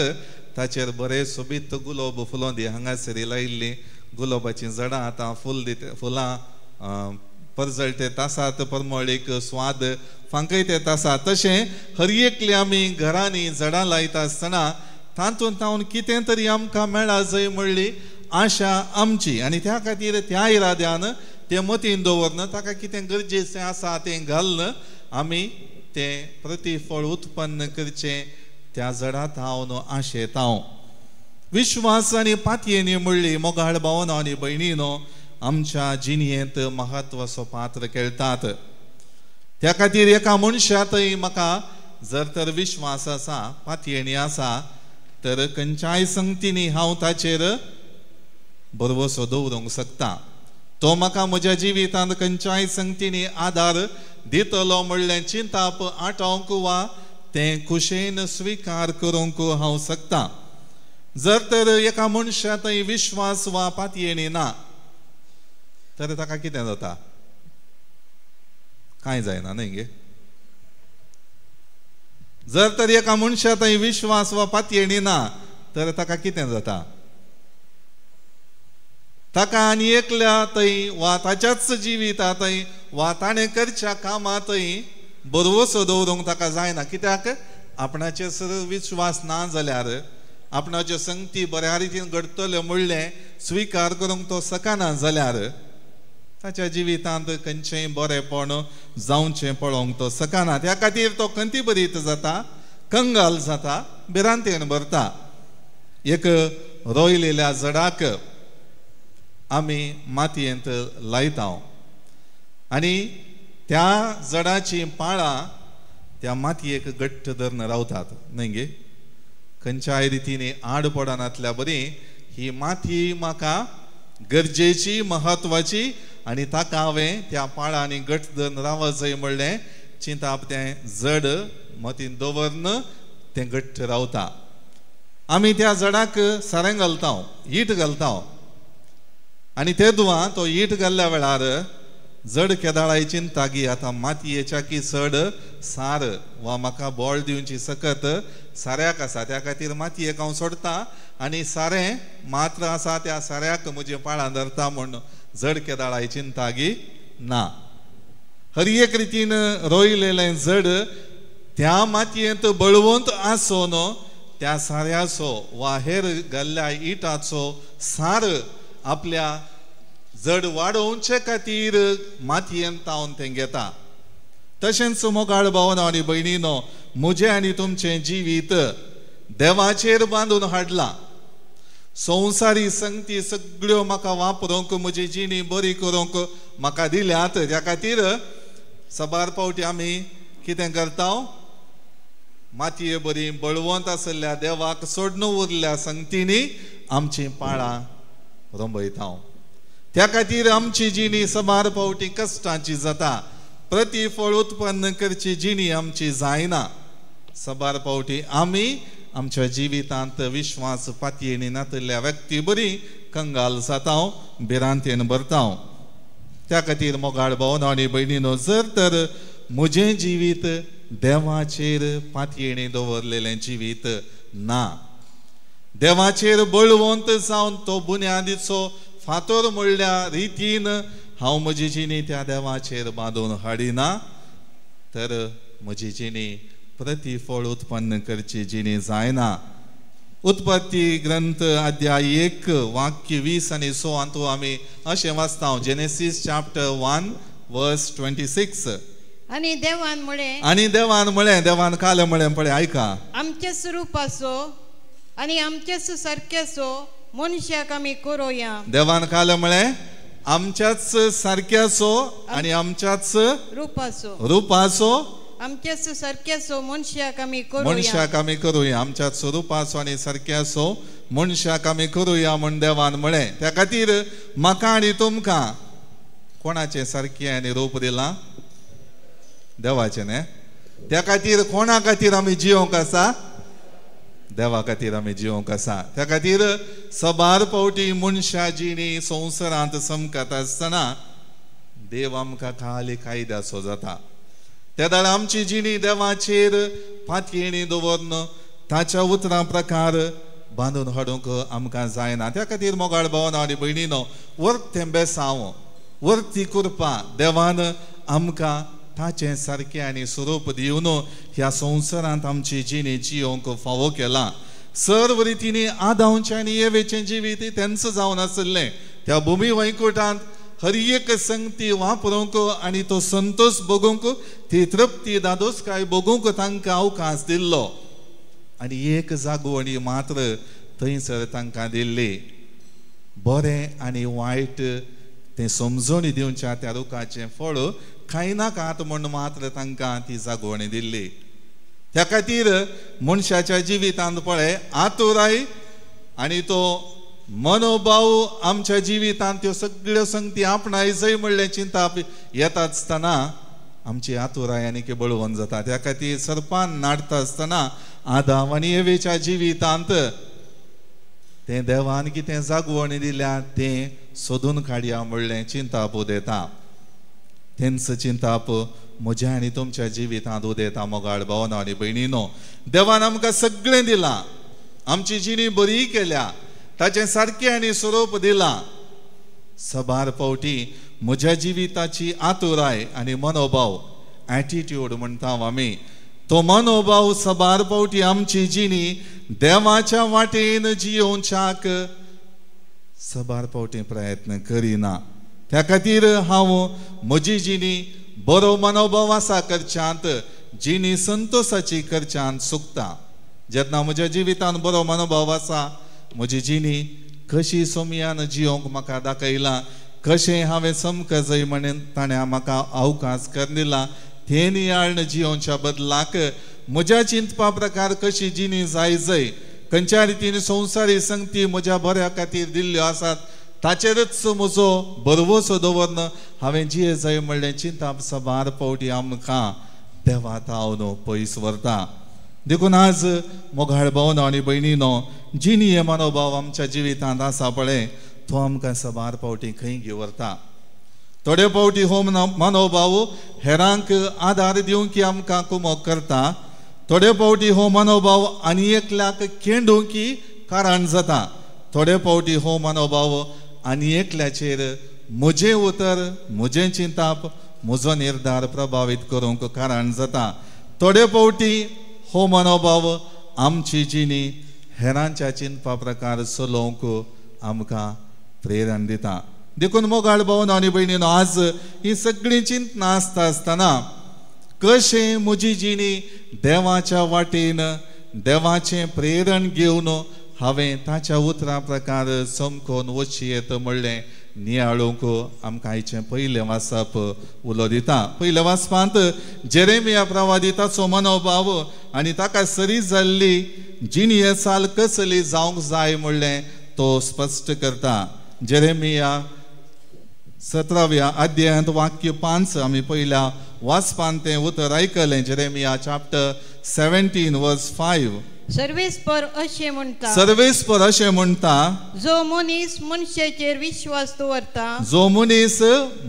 ताचेर बरें सोबीत गुलाब फुलों दी. हांगासर लायिल्लीं गुलाबाचीं जडां आतां फूल दिता, फुलां परजळटेत आसात, परमळीक स्वाद फांकयतेत आसा. तशें हर एकली आमी घरांनी जडां लायता आसतना तातूंत तावन कितें तरी आमकां मेळा जाय म्हणली आशा आमची. आनी त्या खातीर त्या इराद्यान तें मतीन दवरन ताका कितें गरजेचें आसा तें घालून आमी तें प्रतिफळ उत्पन्न करचें त्या जडांत हांव आशेता. विश्वास आनी पातयेनी म्हणली मोगाळ भावना आनी भयणीनो आमच्या जिणेंत म्हत्वाचो पात्र खेळटात. त्या खातीर एका मनशांतय म्हाका जर तर विश्वास आसा, पातयेणी आसा तर खंयच्याय संगतींनी हांव ताचेर भरवसो दवरूंक शकता. तो म्हाका म्हज्या जिवितांत खंयच्याय संगतींनी आदार दितलो म्हणलें चिंताप आटोवंक वा तें खुशेन स्विकार करूंक हांव शकता. जर तर एका मनशांतय विश्वास वा पातयेणी ना तर ताका कितें जाता, कांय जायना न्हय गे. जर तर एका मनशांतय विश्वास वा पातयेणी ना तर ताका कितें जाता, ताका आनी एकल्या थंय वा ताच्याच जिवितांतय वा ताणें करच्या कामांतय भरवसो दवरूंक ताका जायना. कित्याक आपणाचेर सर विश्वास ना जाल्यार आपणाच्यो संगती बऱ्या रितीन घडटल्यो म्हणलें स्विकार करूंक तो शकना जाल्यार ताच्या जिवितांत खंयचेंय बरेंपण जावचें पळोवंक तो शकना. त्या खातीर तो खंती बरीत जाता, कंगाल जाता, भिरांतेन भरता. एक रोयलेल्या जडाक आमी मातयेंत लायता आनी त्या जडाचीं पाळां त्या मातयेक घट्ट धरून रावतात न्हय गे. खंयच्याय रितीन आड पडनातल्या बरी ही माती म्हाका गरजेची, म्हत्वाची आनी ताका हांवें त्या पाळांनी घट्ट धरून रावत जाय म्हणलें चिंताप तें जड मतीन दवरन तें घट्ट रावता. आमी त्या जडाक सारें घालता, ईट घालता आनी ते दुआ तो ईट घाल्ल्या वेळार जड केदाळाय चिंता की आतां मातयेच्या की चड सार वा म्हाका बळ दिवची सकत साऱ्याक आसा, त्या खातीर मातयेक हांव सोडटा आनी सारें मात्र आसा त्या साऱ्याक म्हजें पाळां धरता म्हूण जड केदाळाय चिंता गी ना. हर एक रितीन रोयलेलें जड त्या मातयेंत बळवंत आसून त्या साऱ्याचो वा हेर घाल्ल्या इटाचो सार आपल्या जड वाडोवचे खातीर मातयेन तावन तें घेता. तशेंच मोगाळ भावना आनी भयणीनो, म्हजें आनी तुमचें जिवीत देवाचेर बांदून हाडलां. संवसारी संगती सगळ्यो म्हाका वापरूंक, म्हजी जिणी बरी करूंक म्हाका दिल्यात. त्या खातीर साबार फावटी आमी कितें करता, मातये बरी बळवंत आशिल्ल्या देवाक सोडून उरल्या संगतींनी आमचीं पाळां रोंबयता. त्या खातीर आमची जिणी साबार फावटी कश्टांची जाता, प्रतिफळ उत्पन्न करची जिणी आमची जायना. साबार फावटी आमी आमच्या जिवितांत विश्वास पातयेणी नातिल्ल्या व्यक्ती बरी कंगाल जाता, भिरांतेन भरता. त्या खातीर मोगाळ भावना आनी भयणीनो, जर तर म्हजें जिवीत देवाचेर पातयेणी दवरलेलें जिवीत ना, देवाचेर बळवंत जावन तो बुन्यादीचो फातर म्हणल्या रितीन हांव म्हजी जिणी त्या देवाचेर बांदून हाडिना, तर म्हजी जिणी प्रतिफळ उत्पन्न करची जिणी जायना. उत्पत्ती ग्रंथ अध्याय 1 वाक्य 20 आनी 6 हातूंत आमी अशें वाचता, जेनेसीस चॅप्टर 1 वर्स 26. आनी देवान म्हळें, आनी देवान म्हळें, देवान काल म्हळें, पळय आयका, आमचेच रुपाचो आनी आमचेच सारक्याचो मनशाक आमी करोया. देवान काल म्हळें आमच्याच सारक्याचो आनी आमच्याच रुपाचो, रुपाचो, आमच्याच सारक्याचो मनशाक आमी करुया, मनशाक आमी करुया, आमच्याच रुपाचो आनी सारक्याचो मनशाक आमी करुया म्हूण देवान म्हळें. त्या खातीर म्हाका आनी तुमकां कोणाचें सारकें आनी रूप दिलां? देवाचें न्ही. त्या खातीर कोणा खातीर आमी जियोंक आसा? देवा खातीर आमी जियोंक आसा. त्या खातीर सबार पावटी मनशा जिणी संवसारांत समकत आसतना देव आमकां खाली कायद्याचो जाता. त्या वेळार आमची जिणी देवाचेर पातयेणी दवरून ताच्या उतरां प्रकार बांदून हाडूंक आमकां जायना. त्या खातीर मोगाळ भावना आनी भयणीनो, वर्तें बेसांव, वर्ती कृपा देवान आमकां ताचें सारकें आनी स्वरूप दिवन ह्या संवसारांत आमची जिणी जियोंक फावो केला. सर्व रितींनी आदांवचें आनी येवेचें जिवीत तेंच जावन आशिल्लें. त्या भुमी वैकुटांत हर एक संगती वापरूंक आनी तो संतोष भोगूंक, ती तृप्ती दादोसकाय भोगूंक तांकां अवकाश दिल्लो. आनी एक जागवणी मात्र थंयसर तांकां दिल्ली, बरें आनी वायट तें समजणी दिवच्या त्या रुखाचें फळ खायनाकात म्हूण मात्र तांकां ती जागवणी दिल्ली. त्या खातीर मनशाच्या जिवितांत पळय आतुराय आनी तो मनोभाव आमच्या जिवितांत त्यो सगळ्यो संगती आपणाय जय म्हणलें चिंताप येता आसतना आमची आतुराय आनी बळवंत जाता. त्या खातीर सर्पान नाडता आसतना आदाम आनी एवेच्या जिवितांत तें देवान कितें जागवणी दिल्या तें सोदून काडया म्हणलें चिंताप उदेता. तेंच चिंताप म्हज्या आनी तुमच्या जिवितांत उदेता. मोगाळ भावना आनी भयणीनो, देवान आमकां सगळें दिलां, आमची जिणी बरी केल्या, ताचें सारकें आनी स्वरूप दिलां. सबार फावटी म्हज्या जिविताची आतुराय आनी मनोभाव, एटिट्यूड म्हणटा आमी, तो मनोभाव सबार फावटी आमची जिणी देवाच्या वाटेन जियोवच्याक सबार फावटी प्रयत्न करिना. त्या खातीर हांव म्हजी जिणी बरो मनोभाव आसा करच्यांत, जिणी संतोसाची करच्यांत सुकता. जेन्ना म्हज्या जिवितांत बरो मनोभाव आसा, म्हजी जिणी कशी सोमयान जियोंक म्हाका दाखयला, कशें हांवें समकजय म्हणून ताणें म्हाका अवकाश करून दिला, तें नियाळण जियोवच्या बदलाक म्हज्या चिंतपा प्रकार कशी जिणी जाय जय, खंयच्या रितीन संवसारी संगती म्हज्या बऱ्या खातीर दिल्ल्यो आसात ताचेरच म्हजो बरवसो दवरन हांवें जिये जाय म्हणलें चिंताप सबार फावटी आमकां देवा तावन पयस व्हरता. देखून आज मोगाळ भावना आनी भयणीनो, जिणी हे मनोभाव आमच्या जिवितांत आसा पळय तो आमकां सबार फावटी खंय घेवन व्हरता. थोडे फावटी हो मनोभाव हेरांक आदार दिवंक आमकां कुमक करता, थोडे फावटी हो मनोभाव आनी एकल्याक केंडूंक कारण जाता, थोडे फावटी हो मनोभाव आनी एकल्याचेर म्हजें उतर, म्हजें चिंताप, म्हजो निर्धार प्रभावीत करूंक कारण जाता. थोडे फावटी हो मनोभाव आमची जिणी हेरांच्या चिंतपा प्रकार चलोवंक आमकां प्रेरण दिता. देखून मोगाळ भावना आनी भयणीनो, आज ही सगळीं चिंतना आसता आसतना कशें म्हजी जिणी देवाच्या वाटेन देवाचें प्रेरण घेवन हांवें ताच्या उतरां प्रकार चमकोवन वचची येत म्हणलें नियाळूंक आमकां आयचें पयलें वाचप उलो दिता. पयल्या वाचपांत जेरेमिया प्रवादी ताचो मनोभाव आनी ताका सरी जाल्ली जिणी चाल कसली जावंक जाय म्हणलें तो स्पश्ट करता. जेरेमिया 17व्या अध्यायांत वाक्य 5 आमी पयल्या वाचपांत तें उतर आयकलें. जेरेमिया चॅप्टर 17 वर्स 5. सर्वेस्पर अशें म्हणटा, सर्वेस्पर अशें म्हणटा, जो मनीस मनशाचेर विश्वास दवरता, जो मनीस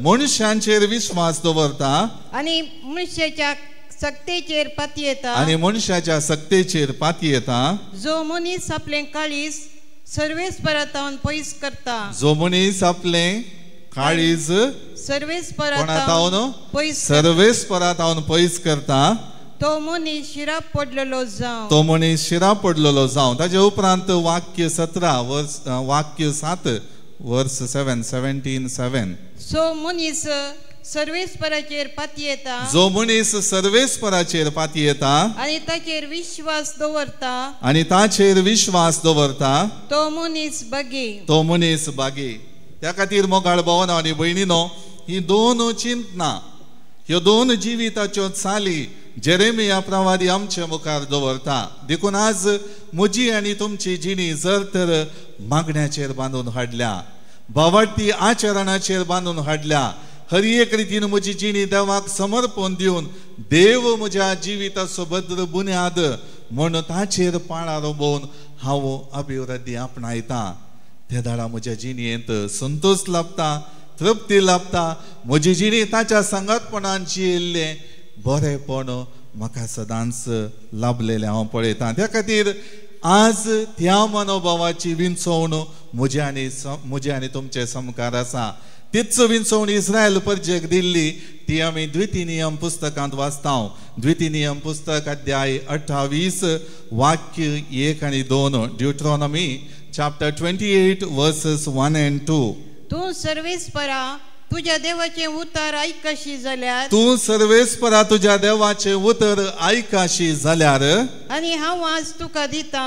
मनशांचेर विश्वास दवरता आनी मनशाच्या सक्तेचेर पातयेता, आनी मनशाच्या सक्तेचेर पातयेता, जो मनीस आपलें काळीज सर्वेस्परातावन पयस करता, जो मनीस आपलें काळीज सर्वेस्परातावन सर्वेस्परातावन पयस करता तो मनीस शिराप पडलेलो जावं, तो मनीस शिराप पडलेलो जावं. ताजे उपरांत वाक्य 17 वर्स, वाक्य 7 वर्स 7 17:7. सो मनीस सर्वेस्पराचेर पातयेता, जो मनीस सर्वेस्पराचेर पातयेता आनी ताचेर विश्वास दवरता, आनी ताचेर विश्वास दवरता तो मनीस बागी, तो मनीस बागी. त्या खातीर मोगाळ भावना आनी भयणीनो, ही दोन चिंतना, ह्यो दोन जिविताच्यो चाली जेरेमिया प्रवादी आमचे मुखार दवरता. देखून आज म्हजी आनी तुमची जिणी जर तर मागण्याचेर बांदून हाडल्या, भावार्थी आचरणाचेर बांदून हाडल्या, हर एक रितीन म्हजी जिणी देवाक समर्पण दिवन देव म्हज्या जिविताचो भद्र बुन्याद म्हूण ताचेर पाळां रोंबोवन हांव अभिवृद्धी आपणायता. ते दाडा म्हज्या जिणेंत संतोष लाभता, तृप्ती लाभता. म्हजी जिणी ताच्या सांगातपणान जियेल्लें बरेंपण म्हाका सदांच लाभलेलें हांव पळयतां. त्या खातीर आज त्या मनोभावाची विंचवण म्हज्या आनी तुमचे समकार आसा. तीच विंचवण इस्रायल परजेक दिल्ली ती आमी द्वितीय नियम पुस्तकांत वाचता. द्वितीय नियम पुस्तक अध्याय 28 वाक्य 1 आनी 2, ड्युट्रॉनॉमी chapter 28 verses 1 and 2. तूं सर्वेस्परा तुझ्या देवाचें उतर आयकशी जाल्यार, तूं सर्वेस्परा तुझ्या देवाचें उतर आयकशी जाल्यार, आनी हांव आज तुका दिता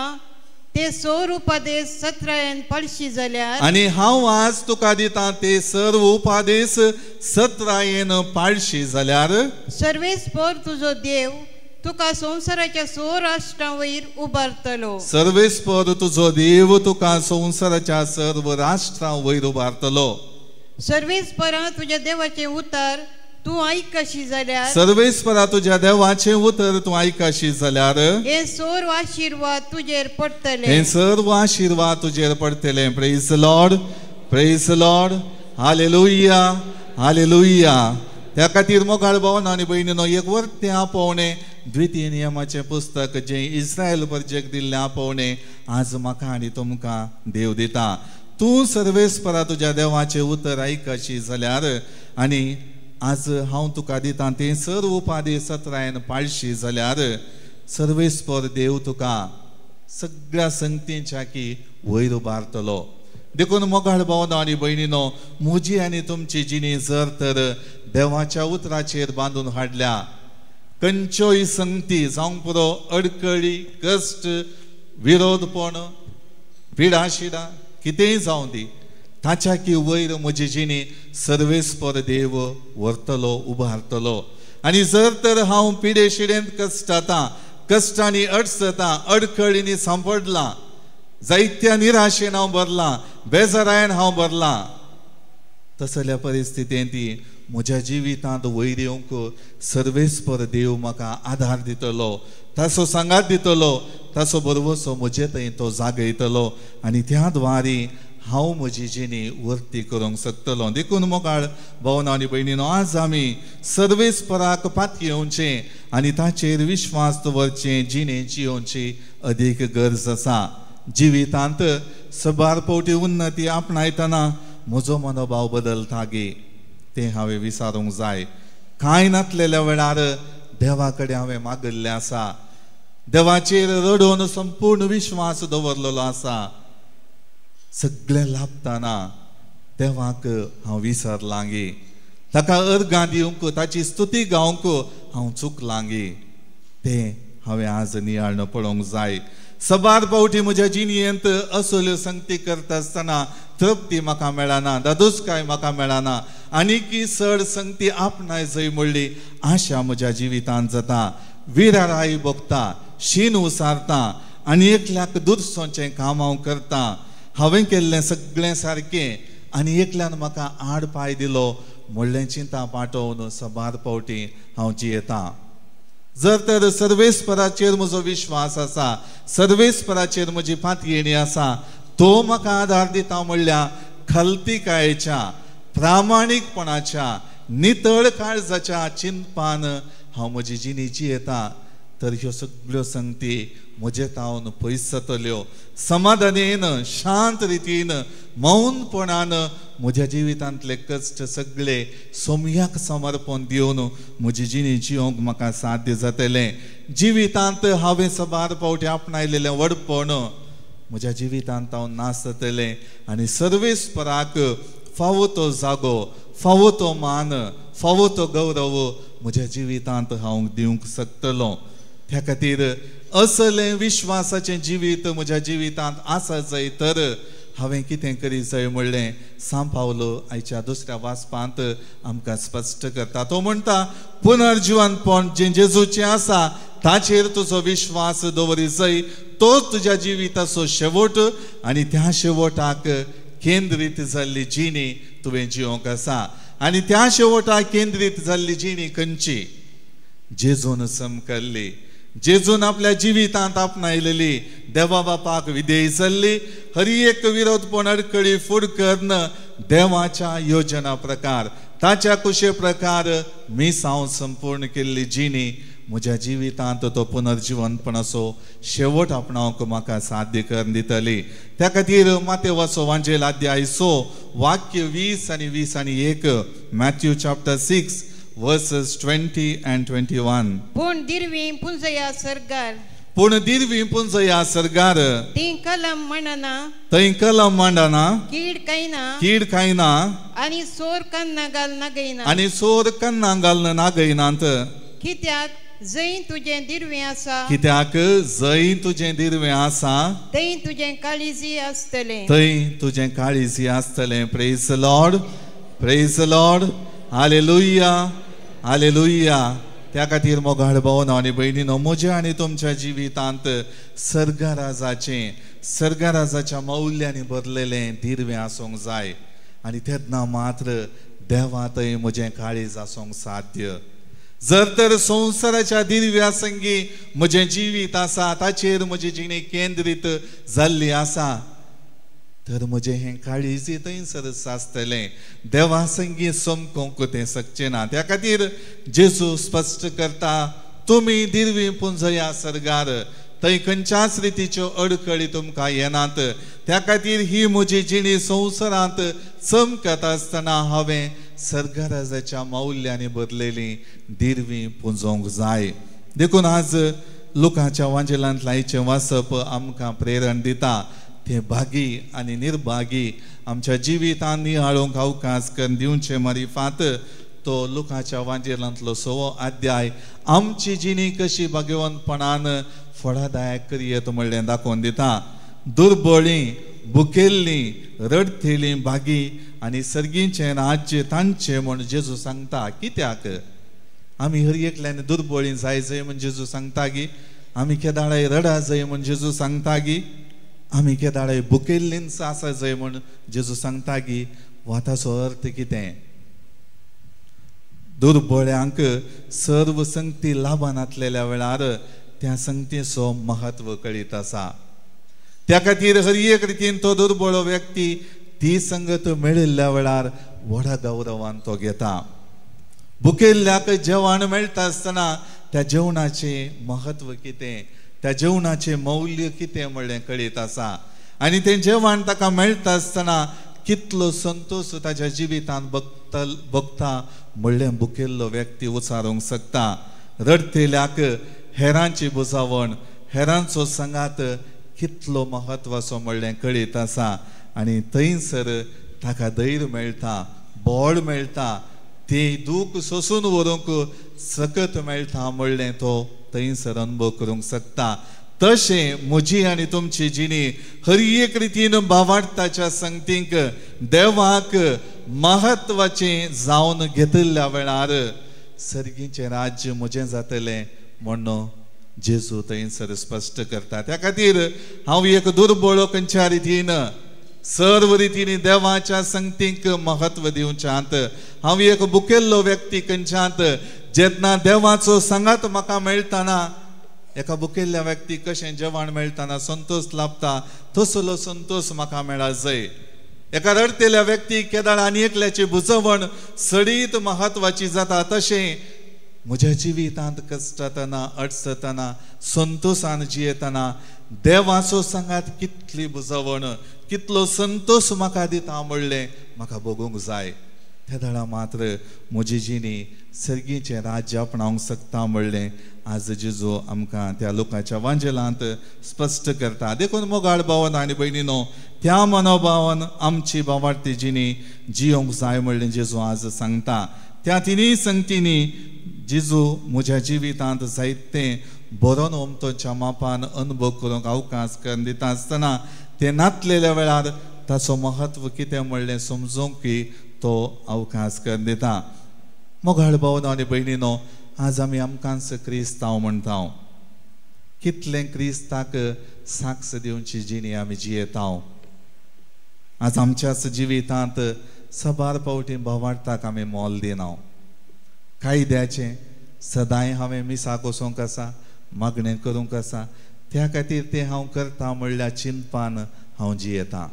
ते सर्व उपदेश सत्रायेन पाळशी जाल्यार, आनी हांव आज तुका दिता ते सर्व उपदेश सत्रायेन पाळशी जाल्यार, सर्वेस्पर तुजो देव तुका संवसाराच्या 100 राष्ट्रां वयर उबारतलो, सर्वेस्पर तुजो देव तुका संवसाराच्या सर्व राष्ट्रां वयर उबारतलो. सर्वेस्परा तुझ्या देवाचें उतर तूं आयकशी जाल्यार, सर्वेस्परा तुझ्या देवाचें उतर तूं आयकशी जाल्यार, हे सर्व आशिर्वाद तुजेर पडटले, हे सर्व आशिर्वाद तुजेर पडटले. Praise Lord, praise Lord, hallelujah, hallelujah. त्या खातीर मोगाळ भावना आनी भयणीनो, एक वर्तें आपोवणें द्वितीय नियमाचें पुस्तक जें इस्रायल परजेक दिल्लें आपोवणें आज म्हाका आनी तुमकां देव दिता. तूं सर्वेस्परा तुज्या देवाचें उतर आयकशी जाल्यार आनी आज हांव तुका दिता तें सर्व उपाधी सत्रायेन पाळशी जाल्यार, सर्वेस्पर देव तुका सगळ्या संगतींच्या की वयर उबारतलो. देखून मोगाळ भावना आनी भयणीनो, म्हजी आनी तुमची जिणी जर तर देवाच्या उतराचेर बांदून हाडल्या, खंयच्योय संगती जावंक पुरो, अडकळी, कश्ट, विरोधपण, पिडाशिडा कितेंय जावं दी, ताच्या की वयर म्हजी जिणी सर्वेस्पर देव व्हरतलो, उबारतलो. आनी जर तर हांव पिडे शिडेंत कश्टातां, कश्टांनी अडचतां, अडखळींनी सांपडलां, जायत्या निराशेन हांव भरलां, बेजारायन हांव भरलां, तसल्या परिस्थितींत म्हज्या जिवितांत वयर येवंक सर्वेस्पर देव म्हाका आधार दितलो, ताचो सांगात दितलो, ताचो भरवसो म्हजे थंय तो जागयतलो आनी त्या द्वारी हांव म्हजी जिणी वर्ती करूंक शकतलो. देखून मोगाळ भावना आनी भयणीनो, आज आमी सर्वेस्पराक पातयेवचें आनी ताचेर विश्वास दवरचें जिणें जियोवची अदीक गरज आसा. जिवितांत सबार फावटी उन्नती आपणायतना म्हजो मनोभाव बदलता गे, तें हांवें विसारूंक जाय. कांय नातलेल्या वेळार देवा कडेन हांवें मागिल्लें आसा, देवाचेर रडोवन संपूर्ण विश्वास दवरलेलो आसा. सगळें लाभतना देवाक हांव विसरलां गे, ताका अर्गां दिवंक, ताची स्तुती गावंक हांव चुकलां गे, तें हांवें आज नियाळण पळोवंक जाय. सबार फावटी म्हज्या जिणेंत असल्यो संगती करता आसतना तृप्ती म्हाका मेळना, दादोसकाय म्हाका मेळना, आनीकी चड संगती आपणाय जय म्हणली आशा म्हज्या जिवितांत जाता. विराराय भोगता, शीन उसारता आनी एकल्याक दुरसोचें काम हांव करता. हांवें केल्लें सगळें सारकें आनी एकल्यान म्हाका आड पांय दिलो म्हणलें चिंता पाटोवन सबार फावटी हांव जियेतां. जर तर सर्वेस्पराचेर म्हजो विश्वास आसा, सर्वेस्पराचेर म्हजी पातयेणी आसा, तो म्हाका आधार दिता म्हणल्यार खलतिकायेच्या, प्रामाणीकपणाच्या, नितळ काळजाच्या चिंतपान हांव म्हजी जिणी जियेता. तर ह्यो सगळ्यो संगती म्हजे तावन पयस जातल्यो. समाधानेन, शांत रितीन, मौनपणान म्हज्या जिवितांतले कश्ट सगळे सोमयाक समर्पण दिवन म्हजी जिणी जिवंक म्हाका साध्य जातलें. जिवितांत हांवें सबार पावटी आपणायलेलें व्हडपण म्हज्या जिवितांत हांव नास जातलें आनी सर्वेस्पराक फावो तो जागो, फावो तो मान, फावो तो गौरव म्हज्या जिवितांत हांव दिवंक शकतलो. त्या खातीर असलें विश्वासाचें जिवीत म्हज्या जिवितांत आसा जाय तर हांवें कितें करीत जाय म्हणलें सांव पावलो आयच्या दुसऱ्या वाचपांत आमकां स्पश्ट करता. तो म्हणटा पुनर्जिवनपण जें जेजूचें आसा ताचेर तुजो विश्वास दवरी जाय, तोच तुज्या जिविताचो शेवट आनी त्या शेवटाक केंद्रीत जाल्ली जिणी तुवें जिवंक आसा. आनी त्या शेवटाक केंद्रीत जाल्ली जिणी खंयची? जेजून समकल्ली, जेजून आपल्या जिवितांत आपणायलेली, देवा बापाक विधेय जाल्ली, हर एक विरोधपण अडकळी फूड करून देवाच्या योजना प्रकार, ताच्या कुशे प्रकार मिसांव संपूर्ण केल्ली जिणी म्हज्या जिवितांत तो पुनर्जिवनपणाचो शेवट आपणावंक म्हाका साध्य करून दितली. त्या खातीर मातेवाचो वांजेल अध्याय 6 वाक्य 20 आनी 21, मॅथ्यू चॅप्टर 6 verses 20 and 21. पूण दिरवी पुंजया सरगार, पूण दिरवी पुंजया सरगार, ती कलम मांडना, थंय कलम मांडना, कीड खायना, कीड खायना, आनी सोर कन्ना घाल नागयना, आनी सोर कन्ना घाल नागयनात. कित्याक जंय तुजें दिरवें आसा, कित्याक जंय तुजें दिरवें आसा थंय तुजें काळीजी आसतलें, थंय तुजें काळीजी आसतलें. Praise the Lord, praise the Lord, hallelujah, hallelujah. त्या खातीर मोगाळ भावनो आनी भयणीनो, म्हज्या आनी तुमच्या जिवितांत सर्गराजाचें, सर्गराजाच्या मौल्यांनी भरलेलें दिरवें आसूंक जाय आनी तेन्ना मात्र देवा थंय म्हजें काळीज आसूंक साध्य. जर तर संवसाराच्या दिरव्या संगी म्हजें जिवीत आसा, ताचेर म्हजी जिणी केंद्रीत जाल्ली आसा तर म्हजें हें काळीज थंयसरच आसतलें, देवा संगी समकोंक तें शकचें ना. त्या खातीर जेजू स्पश्ट करता, तुमी दिरवी पुंजया सर्गार, थंय खंयच्याच रितीच्यो अडकळी तुमकां येनात. त्या खातीर ही म्हजी जिणी संवसारांत चमकत आसतना हांवें सर्गराजाच्या मौल्यांनी भरलेली दिरवी पुंजोवंक जाय. देखून आज लोकांच्या वांजेलांत लायचें वाचप आमकां प्रेरण दिता. ते भागी आनी निर्भागी आमच्या जिवितांत निहाळूंक अवकाश करून दिवचे मारिफात तो लोकांच्या वांजेलांतलो 6वो अध्याय आमची जिणी कशी भाग्यवंतपणान फळादायक करयेत म्हणलें दाखोवन दिता. दुर्बळीं, भुकेल्लीं, रडटेलीं भागी आनी सर्गीचें राज्य तांचें म्हूण जेजू सांगता. कित्याक आमी हर एकल्यान दुर्बळीं जाय जाय म्हूण जेजू सांगता गी? आमी केदाळाय रडा जाय म्हूण जेजू सांगता गी? आमी केदाळाय भुकेल्लींच आसा जाय म्हूण जेजू सांगता गी? वा ताचो अर्थ कितें? दुर्बळ्यांक सर्व संगती लाभानातलेल्या वेळार त्या संगतीचो महत्व कळीत आसा. त्या खातीर हर एक रितीन तो दुर्बळो व्यक्ती ती संगत मेळिल्ल्या वेळार व्हडा गौरवान तो घेता. भुकेल्ल्याक जेवण मेळटा आसतना त्या जेवणाचें महत्व कितें, त्या जेवणाचें मौल्य कितें म्हणलें कळीत आसा आनी तें जेवण ताका मेळटा आसतना कितलो संतोश ताच्या जिवितांत बघता म्हणलें भुकेल्लो व्यक्ती उचारूंक शकता. रडटेल्याक हेरांची बुजावण, हेरांचो सांगात कितलो महत्वाचो म्हणलें कळीत आसा आनी थंयसर ताका धैर्य मेळटा, बळ मेळटा, ते दूख सोसून व्हरूंक सकत मेळटा म्हणलें तो थंयसर अनुभव करूंक शकता. तशें म्हजी आनी तुमची जिणी हर एक रितीन भावार्थाच्या संगतींक देवाक महत्वाचें जावन घेतिल्ल्या वेळार सर्गीचें राज्य म्हजें जातलें म्हूण जेजू थंयसर स्पश्ट करता. त्या खातीर हांव एक दुर्बळो खंयच्या रितीन सर्व रितीनी देवाच्या संगतींक महत्व दिवच्यांत, हांव एक भुकेल्लो व्यक्ती खंयच्यांत जेन्ना देवाचो सांगात म्हाका मेळटना, एका भुकेल्ल्या व्यक्ती कशें जेवण मेळटना संतोश लाभता तसलो संतोश म्हाका मेळा जाय. एका रडटेल्या व्यक्ती केदाळ आनी एकल्याची बुजवण सडीत महत्वाची जाता तशें म्हज्या जिवितांत कश्टतना अडचतना संतोशान जियेतना देवाचो सांगात कितली बुजवण कितलो संतोश म्हाका दिता म्हणलें म्हाका भोगूंक जाय. त्या दळा मात्र म्हजी जिणी सर्गीचें राज्य आपणावंक शकता म्हणलें आज जेजू आमकां त्या लोकांच्या वांजेलांत स्पश्ट करता. देखून मोगाळ भावन आनी भयणीनो त्या मनोभावान आमची भावार्थी जिणी जियोंक जाय म्हणलें जेजू आज सांगता. त्या तिनूय संगतींनी जेजू म्हज्या जिवितांत जायतें बरोवन ओमतोच्या मापान अनुभव करूंक अवकाश करून दिता आसतना ते नातलेल्या वेळार ताचो म्हत्व कितें म्हणलें समजूंक की तो अवकाश करून दिता. मोगाळ भावनो आनी भयणीनो आज आमी आमकांच क्रिस्तांव म्हणटा. कितलें क्रिस्ताक साक्ष दिवची जिणी आमी जियेता. आज आमच्याच जिवितांत सबार पावटी भावार्थाक आमी मोल दिना. कायद्याचें सदांय हांवें मिसाक वचूंक आसा मागणें करूंक आसा त्या खातीर तें हांव करता म्हणल्यार चिंतपान हांव जियेता.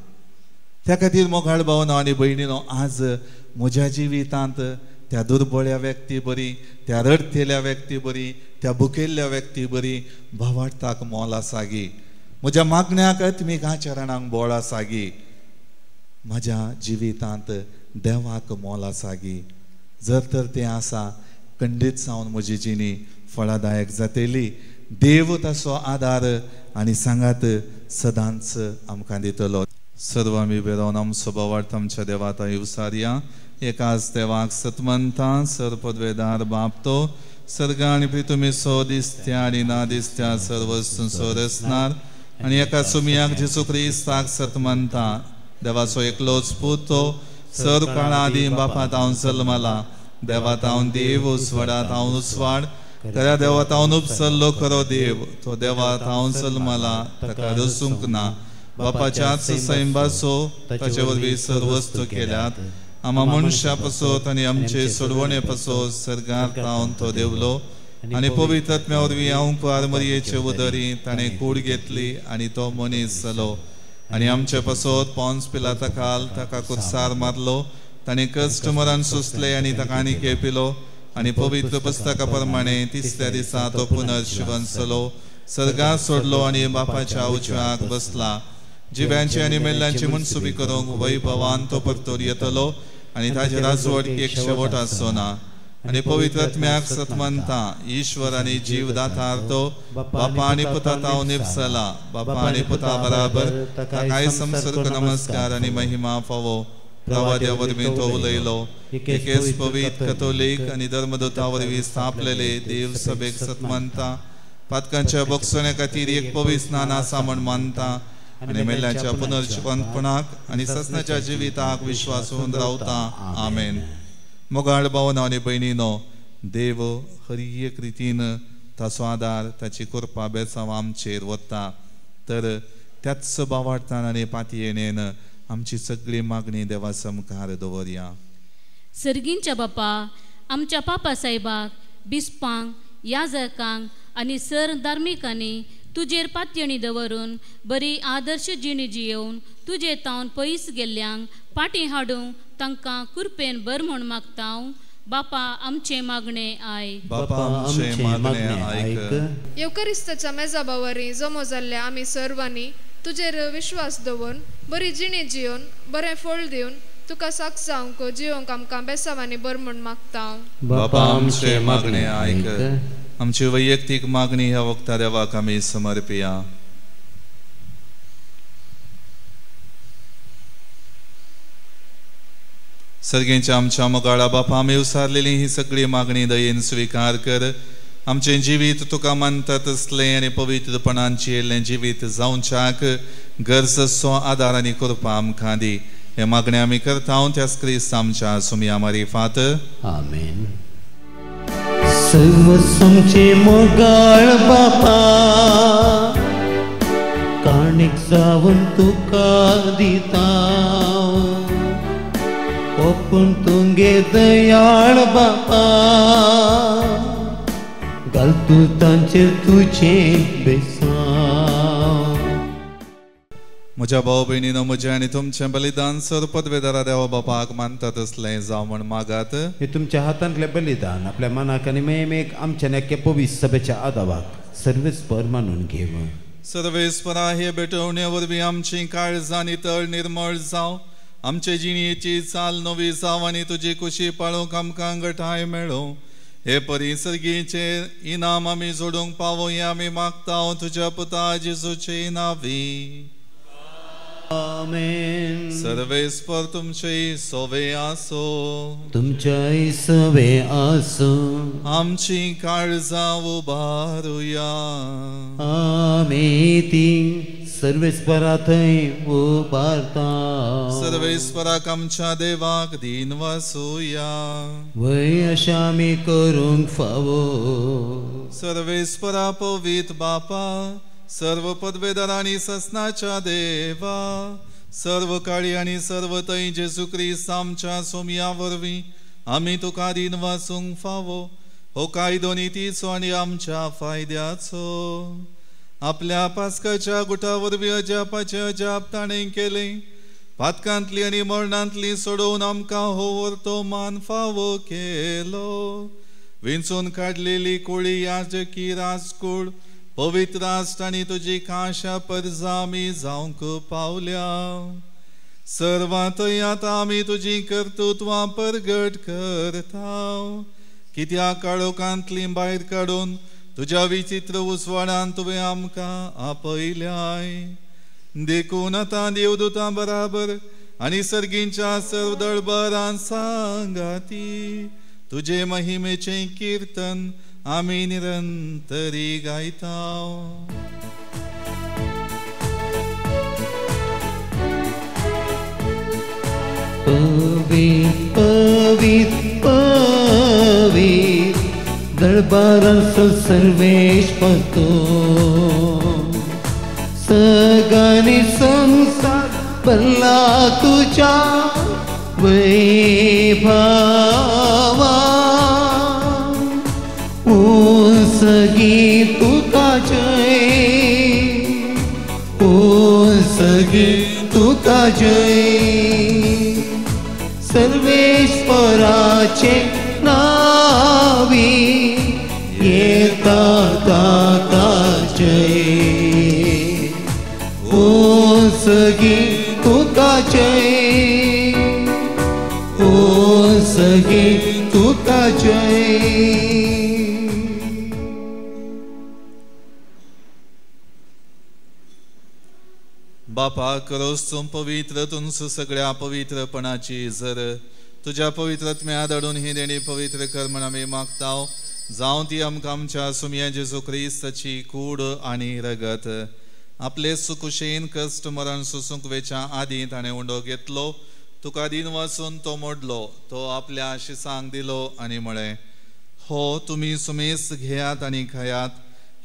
त्या खातीर मोगाळ भावनो आनी भयणीनो आज म्हज्या जिवितांत त्या दुर्बळ्या व्यक्ती बरी त्या रडतेल्या व्यक्ती बरी त्या भुकेल्ल्या व्यक्ती बरी भावार्थाक मोल आसा गी. म्हज्या मागण्याक आत्मीक आचरणाक बोळ आसा गी. म्हज्या जिवितांत देवाक मोल आसा गी. जर तर तें आसा खंडीत जावन म्हजी जिणी फळादायक जातली. देव ताचो आदार आनी सांगात सदांच आमकां दितलो. सर्व आमी बेरोवन आमचो भावार्थ आमच्या देवाता युसारया. एकाच देवाक सतमंता सर पदवेदार बाप तो सर्ग आनी पृथ्वीचो दिसत्या आनी ना दिसत्या सर्व वस्तूंचो रचणार आनी एका सुमयाक जेजू क्रिस्ताक सतमंता देवाचो एकलोच पूत तो सर काळा आदीं बापा तावन जल्मला देवा तावन देव उजवाडा तावन उजवाड खऱ्या देवा तावन उपसल्लो खरो देव तो देवा तावन जल्मला ताका रचूंक ना बापाच्याच सैंबाचो ताचे वरवीं सर्व वस्तू केल्यात. आमा मनशा पासत आनी आमचे सोडवणे पासत सर्गार तावन तो देवलो आनी पवित्र आत्म्या वरवीं अंकुर मरयेचे उदरी ताणें कूड घेतली आनी तो मनीस जालो आनी आमचे पासत पोन्स पिलाता खाल ताका कुर्सार मारलो. ताणें कश्ट मरण सोंसलें आनी ताका आनी खेपिलो आनी पवित्र पुस्तका प्रमाणे तिसऱ्या दिसा तो पुनर्जिवंत जालो सर्गार सोडलो आनी बापाच्या उजव्याक बसला. जिव्यांची आनी मेल्ल्यांची मनसुबी करूंक वैभवान तो परतून येतलो आनी ताजे राजवटकेक एक शेवट आसचो ना. आनी पवित्र आत्म्याक सतमंता ईश्वर आनी जीव दातार तो बापा आनी पुता तावन निपसला बापा आनी पुता बराबर ताकाय संसर्ग नमस्कार आनी महिमा फावो. प्रवाद्या वरवीं तो उलयलो एकेच पवित्र कथोलीक आनी धर्मदूता वरवीं स्थापलेले देव सभेक सतमंता पातकांच्या बोगसण्या खातीर एक पवित्र स्नान आसा म्हण मानता आनी मेल्ल्याच्या पुनर्जिवंतपणाक आनी ससनाच्या जिविताक विश्वासून रावता. आमेन. मोगाळ भावना आनी भयणीनो देव हर एक रितीन ताचो आदार ताची कृपा बेसांव आमचेर वता. तर त्याच भावार्थान आनी पातयेणेन आमची सगळी मागणी देवा समकार दवरया. सर्गींच्या बापा आमच्या पापा साहेबाक बिस्पांक याजकांक आनी सर धार्मिकांनी तुजेर पातयेणी दवरून बरी आदर्श जिणी जियेवन तुजे तावन पयस गेल्ल्यांक पाटी हाडूंक तांकां कृपेन बर म्हूण मागता. बापा आमचें मागणें आयक. बापा आमचें मागणें आयक. येवकरिस्ताच्या मेजा बावरी जमो जाल्ल्या आमी सर्वांनी तुजेर विश्वास दवरून बरी जिणी जियोवन बरें फळ दिवन तुका साक्ष जावंक जियोंक आमकां बेसावांनी बर म्हूण मागता. बापा आमचें मागणें आयक. आमची वैयक्तीक मागणी ह्या वखता देवाक आमी समर्पिया. सर्गेच्या आमच्या मोगाळा बापा आमी उसारलेली ही सगळी मागणी दयेन स्विकार कर. आमचें जिवीत तुका मानता तसलें आनी पवित्रपणान जियेल्लें जिवीत जावच्याक गरजसो आदार आनी कृपा आमकां दी. हे मागणें आमी करता त्याच क्रिस्त आमच्या सुमया मारिफात. आमेन. सर्वसमचे मोगाळ बापा काणीक जावन तुका दिता ओपून तुंगे दयाळ बापा घाल तूं तांचेर तुजें बेसांव. म्हज्या भाव भयणीनो, म्हजें आनी तुमचें बलिदान सर पदवेदारा देवा बापाक मानता तसलें जावं म्हण मागात. हे तुमच्या हातांतलें बलिदान आपल्या मनाक आनी मेमेक आमच्या नेक्या पवित्र सभेच्या आदावाक सर्वेस्पर मानून घेव. सर्वेस्परा हे भेटवणे वरवीं आमची काळजां नितळ निर्मळ जावं, आमचे जिणेची चाल नवी जावं आनी तुजी कुशी पाळूंक आमकां गठाय मेळूं. हे परी सर्गीचे इनाम आमी जोडूंक पावो हें आमी मागता तुज्या पुता जेजूचे नांवी. आमेन. सर्वेस्पर तुमचे सोवे आसो. तुमच्याय सवे आसो. आमची काळजां उबारुया. आमी ती सर्वेस्परा थंय उबारता. सर्वेस्पराक आमच्या देवाक दीन वासुया. वय अशें आमी करूंक फावो. सर्वेस्परा पवित्र बापा, सर्व पदवेदार आनी ससनाच्या देवा, सर्व काळी आनी सर्व थंय जेजू क्रिस्त आमच्या सोमया वरवीं आमी तुका दीन वासूंक फावो. हो कायदो नितीचो आनी आमच्या फायद्याचो. आपल्या पास्काच्या गुटा वरवीं अजापाचें अजाप ताणें केलें. पातकांतली आनी मरणांतली सोडोवन आमकां हो वर्तो मान फावो केलो. विंचून काडलेली कुळी याजकी राजकूळ पवित्र राष्ट्र आनी तुजी खाशा परजा आमी जावंक पावल्या. सर्वांतय आतां आमी तुजी कर्तृत्वां परगट करता. कित्याक काळोखांतली भायर काडून तुज्या विचित्र उजवाडान तुवें आमकां आपयल्याय. देखून आतां देवदूतां बराबर आनी सर्गींच्या सर्व दळबरान सांगाती तुजे महिमेचें किर्तन आमी निरंतरी गायता. पवित्र पवित्र पवित्र दरबारांचो सर्वेस्पर तो, सगळ्यांनी संसार भरला तुज्या वैभवा. सगी तुका जय, ओ सगी तुका जय. सर्वेस्पराचे नावी येता ताका जय, ओ सगी तुका जय, ओ सगी तुका जय. बापा करोस तूं पवित्र तुमस सगळ्या पवित्रपणाची जर तुज्या पवित्रत्म्या धाडून ही देणी पवित्र कर म्हण आमी मागता. जावं ती आमकां आमच्या सुमया जेजू क्रिस्ताची कूड आनी रगत. आपले सुकुशेन कश्ट मरण सोसूंक वेच्या आदीं ताणें उंडो घेतलो, तुका दीन वासून तो मोडलो, तो आपल्या शिसांक दिलो आनी म्हळें, हो तुमी सुमेस घेयात आनी खायात,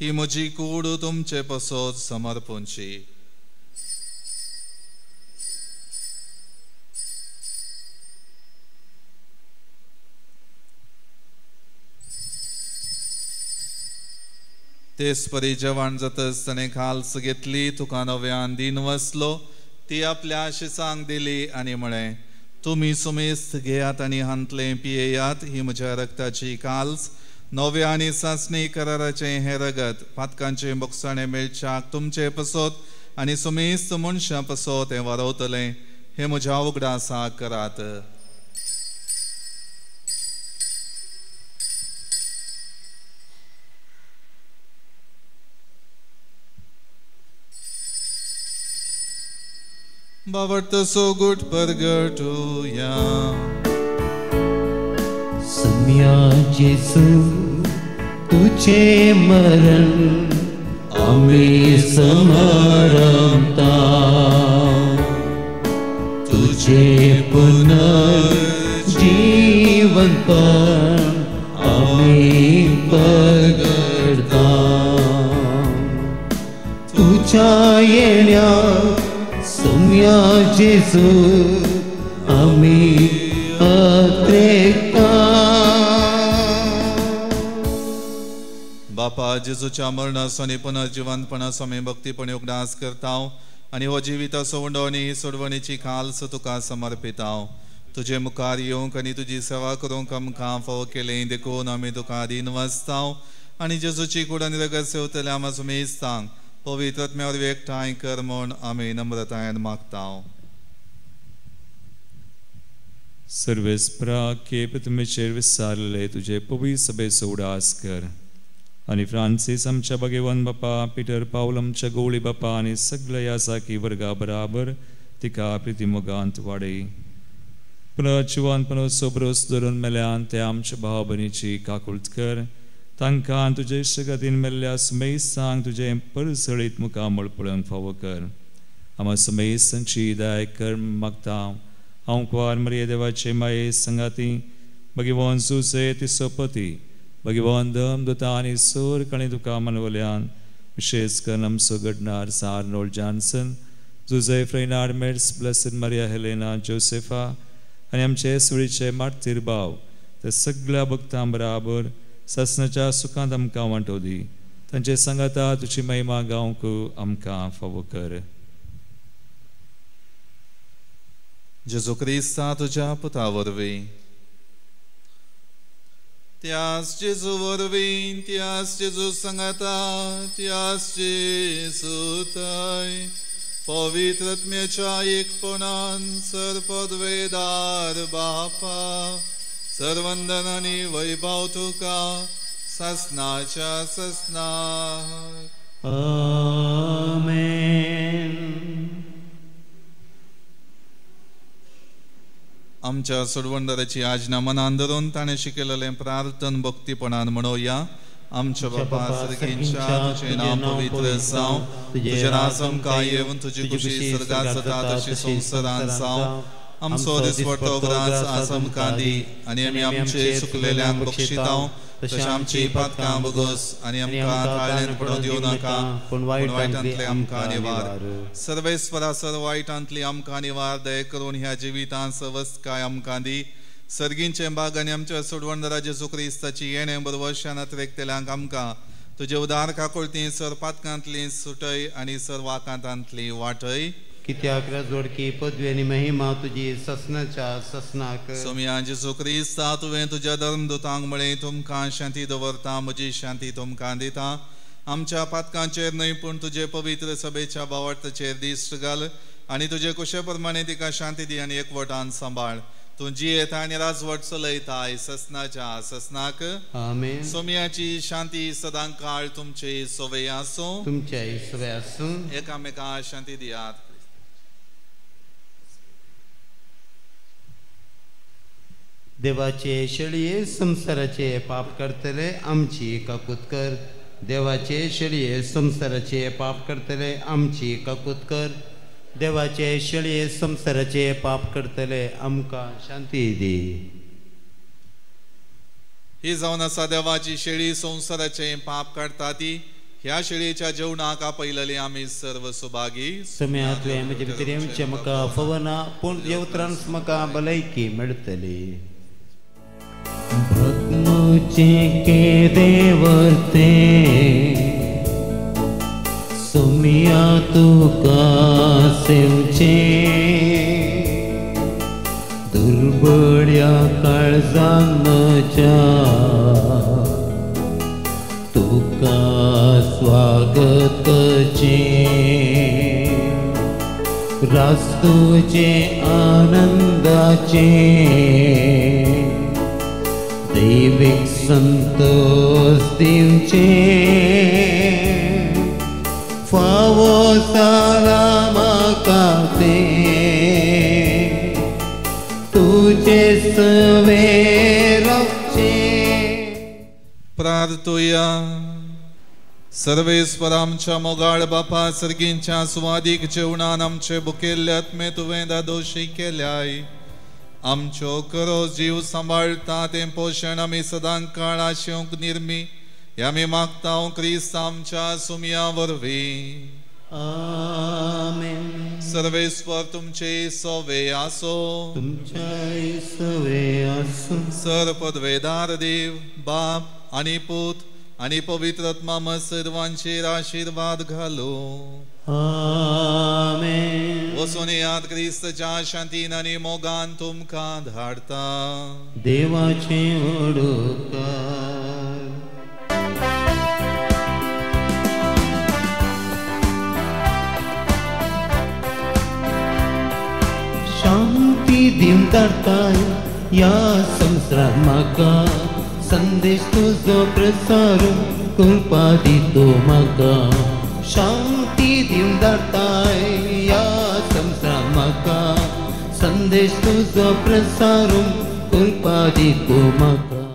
ही म्हजी कूड तुमचे पसत समर्पूंची. तेच परी जेवण जातच ताणें खाल्स घेतली, तुका नव्यान दीन वसलो, ती आपल्या शिसांक दिली आनी म्हळें, तुमी सुमेस्त घेयात आनी हांतलें पियेयात, ही म्हज्या रक्ताची काल्स, नव्या आनी सासणी कराराचें हें रगत, पातकांचें बोगसाणें मेळच्याक तुमचे पसत आनी सुमेस्त मनशां पसत हें वारवतलें, हें म्हज्या उगडासाक करात. बाबट सोगुट परगटुया. सम्या जेसू तुझे मरण आमी समारंभता, तुझे पुनर्जीवन पण आमी परगटता. तुझ्या येण्या सम्या जेसू आमी अत्रेकता. बापा जेजूच्या मरणाचो आनी पुनर्जिवंतपणाचो आमी भक्तीपणी उगडास करता. आनी हो जिविताचो उंडो आनी ही सोडवणीची खालस तुका समर्पिताव. तुजे मुखार येवंक आनी तुजी सेवा करूंक आमकां फावो केलें देखून आमी तुका अधीन वाचताव आनी जेजूची कूड आनी रगत सेवतल्या आमच्या मेस्तांक पवित्र आत्म्या वरवीं एकठांय कर म्हूण आमी नम्रतायेन मागताव. सर्वेस्परा खेप तुमचेर विसारले तुजे पवित्र सभेचो उडास कर आनी फ्रांसीस आमच्या भगवान बापा, पिटर पावल आमच्या गवळी बापा आनी सगळ्या यासाकी वर्गा बराबर तिका प्रितीमोगांत वाडय. पुनर्जिवन पुनर्सोब्रोस धरून मेल्यान ते आमच्या भाव भयणीची काकूळत कर. तांकां तुजे शगतीन मेल्ल्या सुमेस्तांक तुजें परसळीत मुखामळ पळोवंक फावो कर. आमा सुमेस्तांची दाय कर मागता. हांव कुवार मरिये देवाचे माये संगाती भगवान सुसे तिसोपती भगवान धम दुता आनी सोर कणी तुका मनवल्यान विशेश करून आमचो घडणार Arnold Johnson, Joseph Reinhard Metz, blessed Maria Helena Josefa आनी आमचे सुळीचे मार्तीर भाव ते सगळ्या भक्तां बराबर सासणाच्या सुखांत आमकां वांटो दी. तांचे सांगाता तुजी महिमा गावंक आमकां फावो कर. जेजू क्रिस्ता तुज्या पुता वरवीं, त्यास जेजू वरवीं, त्यास जेजू सांगाता, त्यास जेजू थंय पवित्र आत्म्याच्या एकपणान सर्वपदवेदार बापा सर्वंदन आनी वैभव तुका ससनाच्या ससनाक. आमेन. आमच्या सोडवणदाराची आज्ञा मनान धरून ताणें शिकयलेलें प्रार्थन भक्तीपणान म्हणोया. आमच्या बापा सर्गींच्या, तुजें नांव पवित्र जावं, तुजें राज आमकां येवन, तुजी खुशी सर्गात जाता तशी संवसारांत जावं. आमचो दिसपडतो ग्रास आज आमकां दी आनी आमी आमचे चुकलेल्यांक बक्षिताव तशें आमची पातकां बगस आनी आमकां ताळ्यान पडोवन दिवं नाका, पूण वायटांतले आमकां निवार. सर्वेस्परा सर वायटांतली आमकां निवार. दया करून ह्या जिवितांत सवस्तकाय आमकां दी. सर्गींचे बाग आनी आमच्या सोडवणदारा जेजू क्रिस्ताची येणें बरवशान अतिरेकतल्यांक आमकां तुजे उदार काकुळती सर पातकांतली सुटय आनी सर वाकांतांतली वाटय. कित्याक राजवडकी पदवी आनी महिमा तुजी ससनाच्या ससनाक. सोमया जेजू क्रिस्ता, तुवें तुज्या धर्मदूतांक म्हळें, तुमकां शांती दवरता, म्हजी शांती तुमकां दिता. आमच्या पातकांचेर न्हय पूण तुजे पवित्र सभेच्या भावार्थाचेर दिश्ट घाल आनी तुजे कुशे प्रमाणे तिका शांती दी आनी एकवटान सांबाळ. तूं जियेता आनी राजवट चलयताय ससनाच्या ससनाक. आमेन. सोमयाची शांती सदां काळ तुमचे सवय आसूं, तुमचे सवय आसूं. एकामेका शांती दियात. देवाचे शेळये संवसाराचे पाप करतले आमची काकूत कर. देवाचे शेळये संवसाराचे पाप करतले आमची काकूत कर. देवाचे शेळये संवसाराचे पाप करतले आमकां शांती दी. ही जावन आसा देवाची शेळी, संवसाराचे पाप काडटा ती. ह्या शेळयेच्या जेवणाक आपयलेली आमी सर्व सुभागी. सम्यांतले म्हजे भितर येवचें म्हाका फवना, पूण तुज्या उतरान म्हाका भलायकी मेळटली. भक्तचे केदेवर्ते सोमिया तुका सेवचे, दुर्बळ्या काळजान म्हज्या तुका स्वागत करचें. रास तुजे आनंदाचे दैवीक संतोष दिवचे, फावो जाला म्हाका तें तुजे सवें रावचें. प्रार्थुया. सर्वेस्पर आमच्या मोगाळ बापा, सर्गींच्या सुवादीक जेवणान आमचे बुकेल्ले आत्मे तुवें दादोशी केल्याय. आमच्यो करो जीव सांबाळटा तें पोशण आमी सदां काळ आशेवंक निर्मी हे आमी मागता क्रिस्त आमच्या सुमया वरवीं. आमेन. सर्वेस्पर तुमचे सवे आसो, तुमच्याय सवे आसूं. सर पदवेदार देव बाप आनी पूत आनी पवित्र आत्मा सर्वांचेर आशिर्वाद घालो. आमेन. वचून येयात, क्रिस्तच्या शांतीन आनी मोगान तुमकां धाडता. देवाचे ओडकार. शांती दिवन धाडताय ह्या संवसारांत म्हाका, संदेश तुजो प्रसारून कृपा दी तूं म्हाका. शांती दिवन धाडताय ह्या संवसारांत म्हाका, संदेश तुजो प्रसारून कृपा दी तूं म्हाका.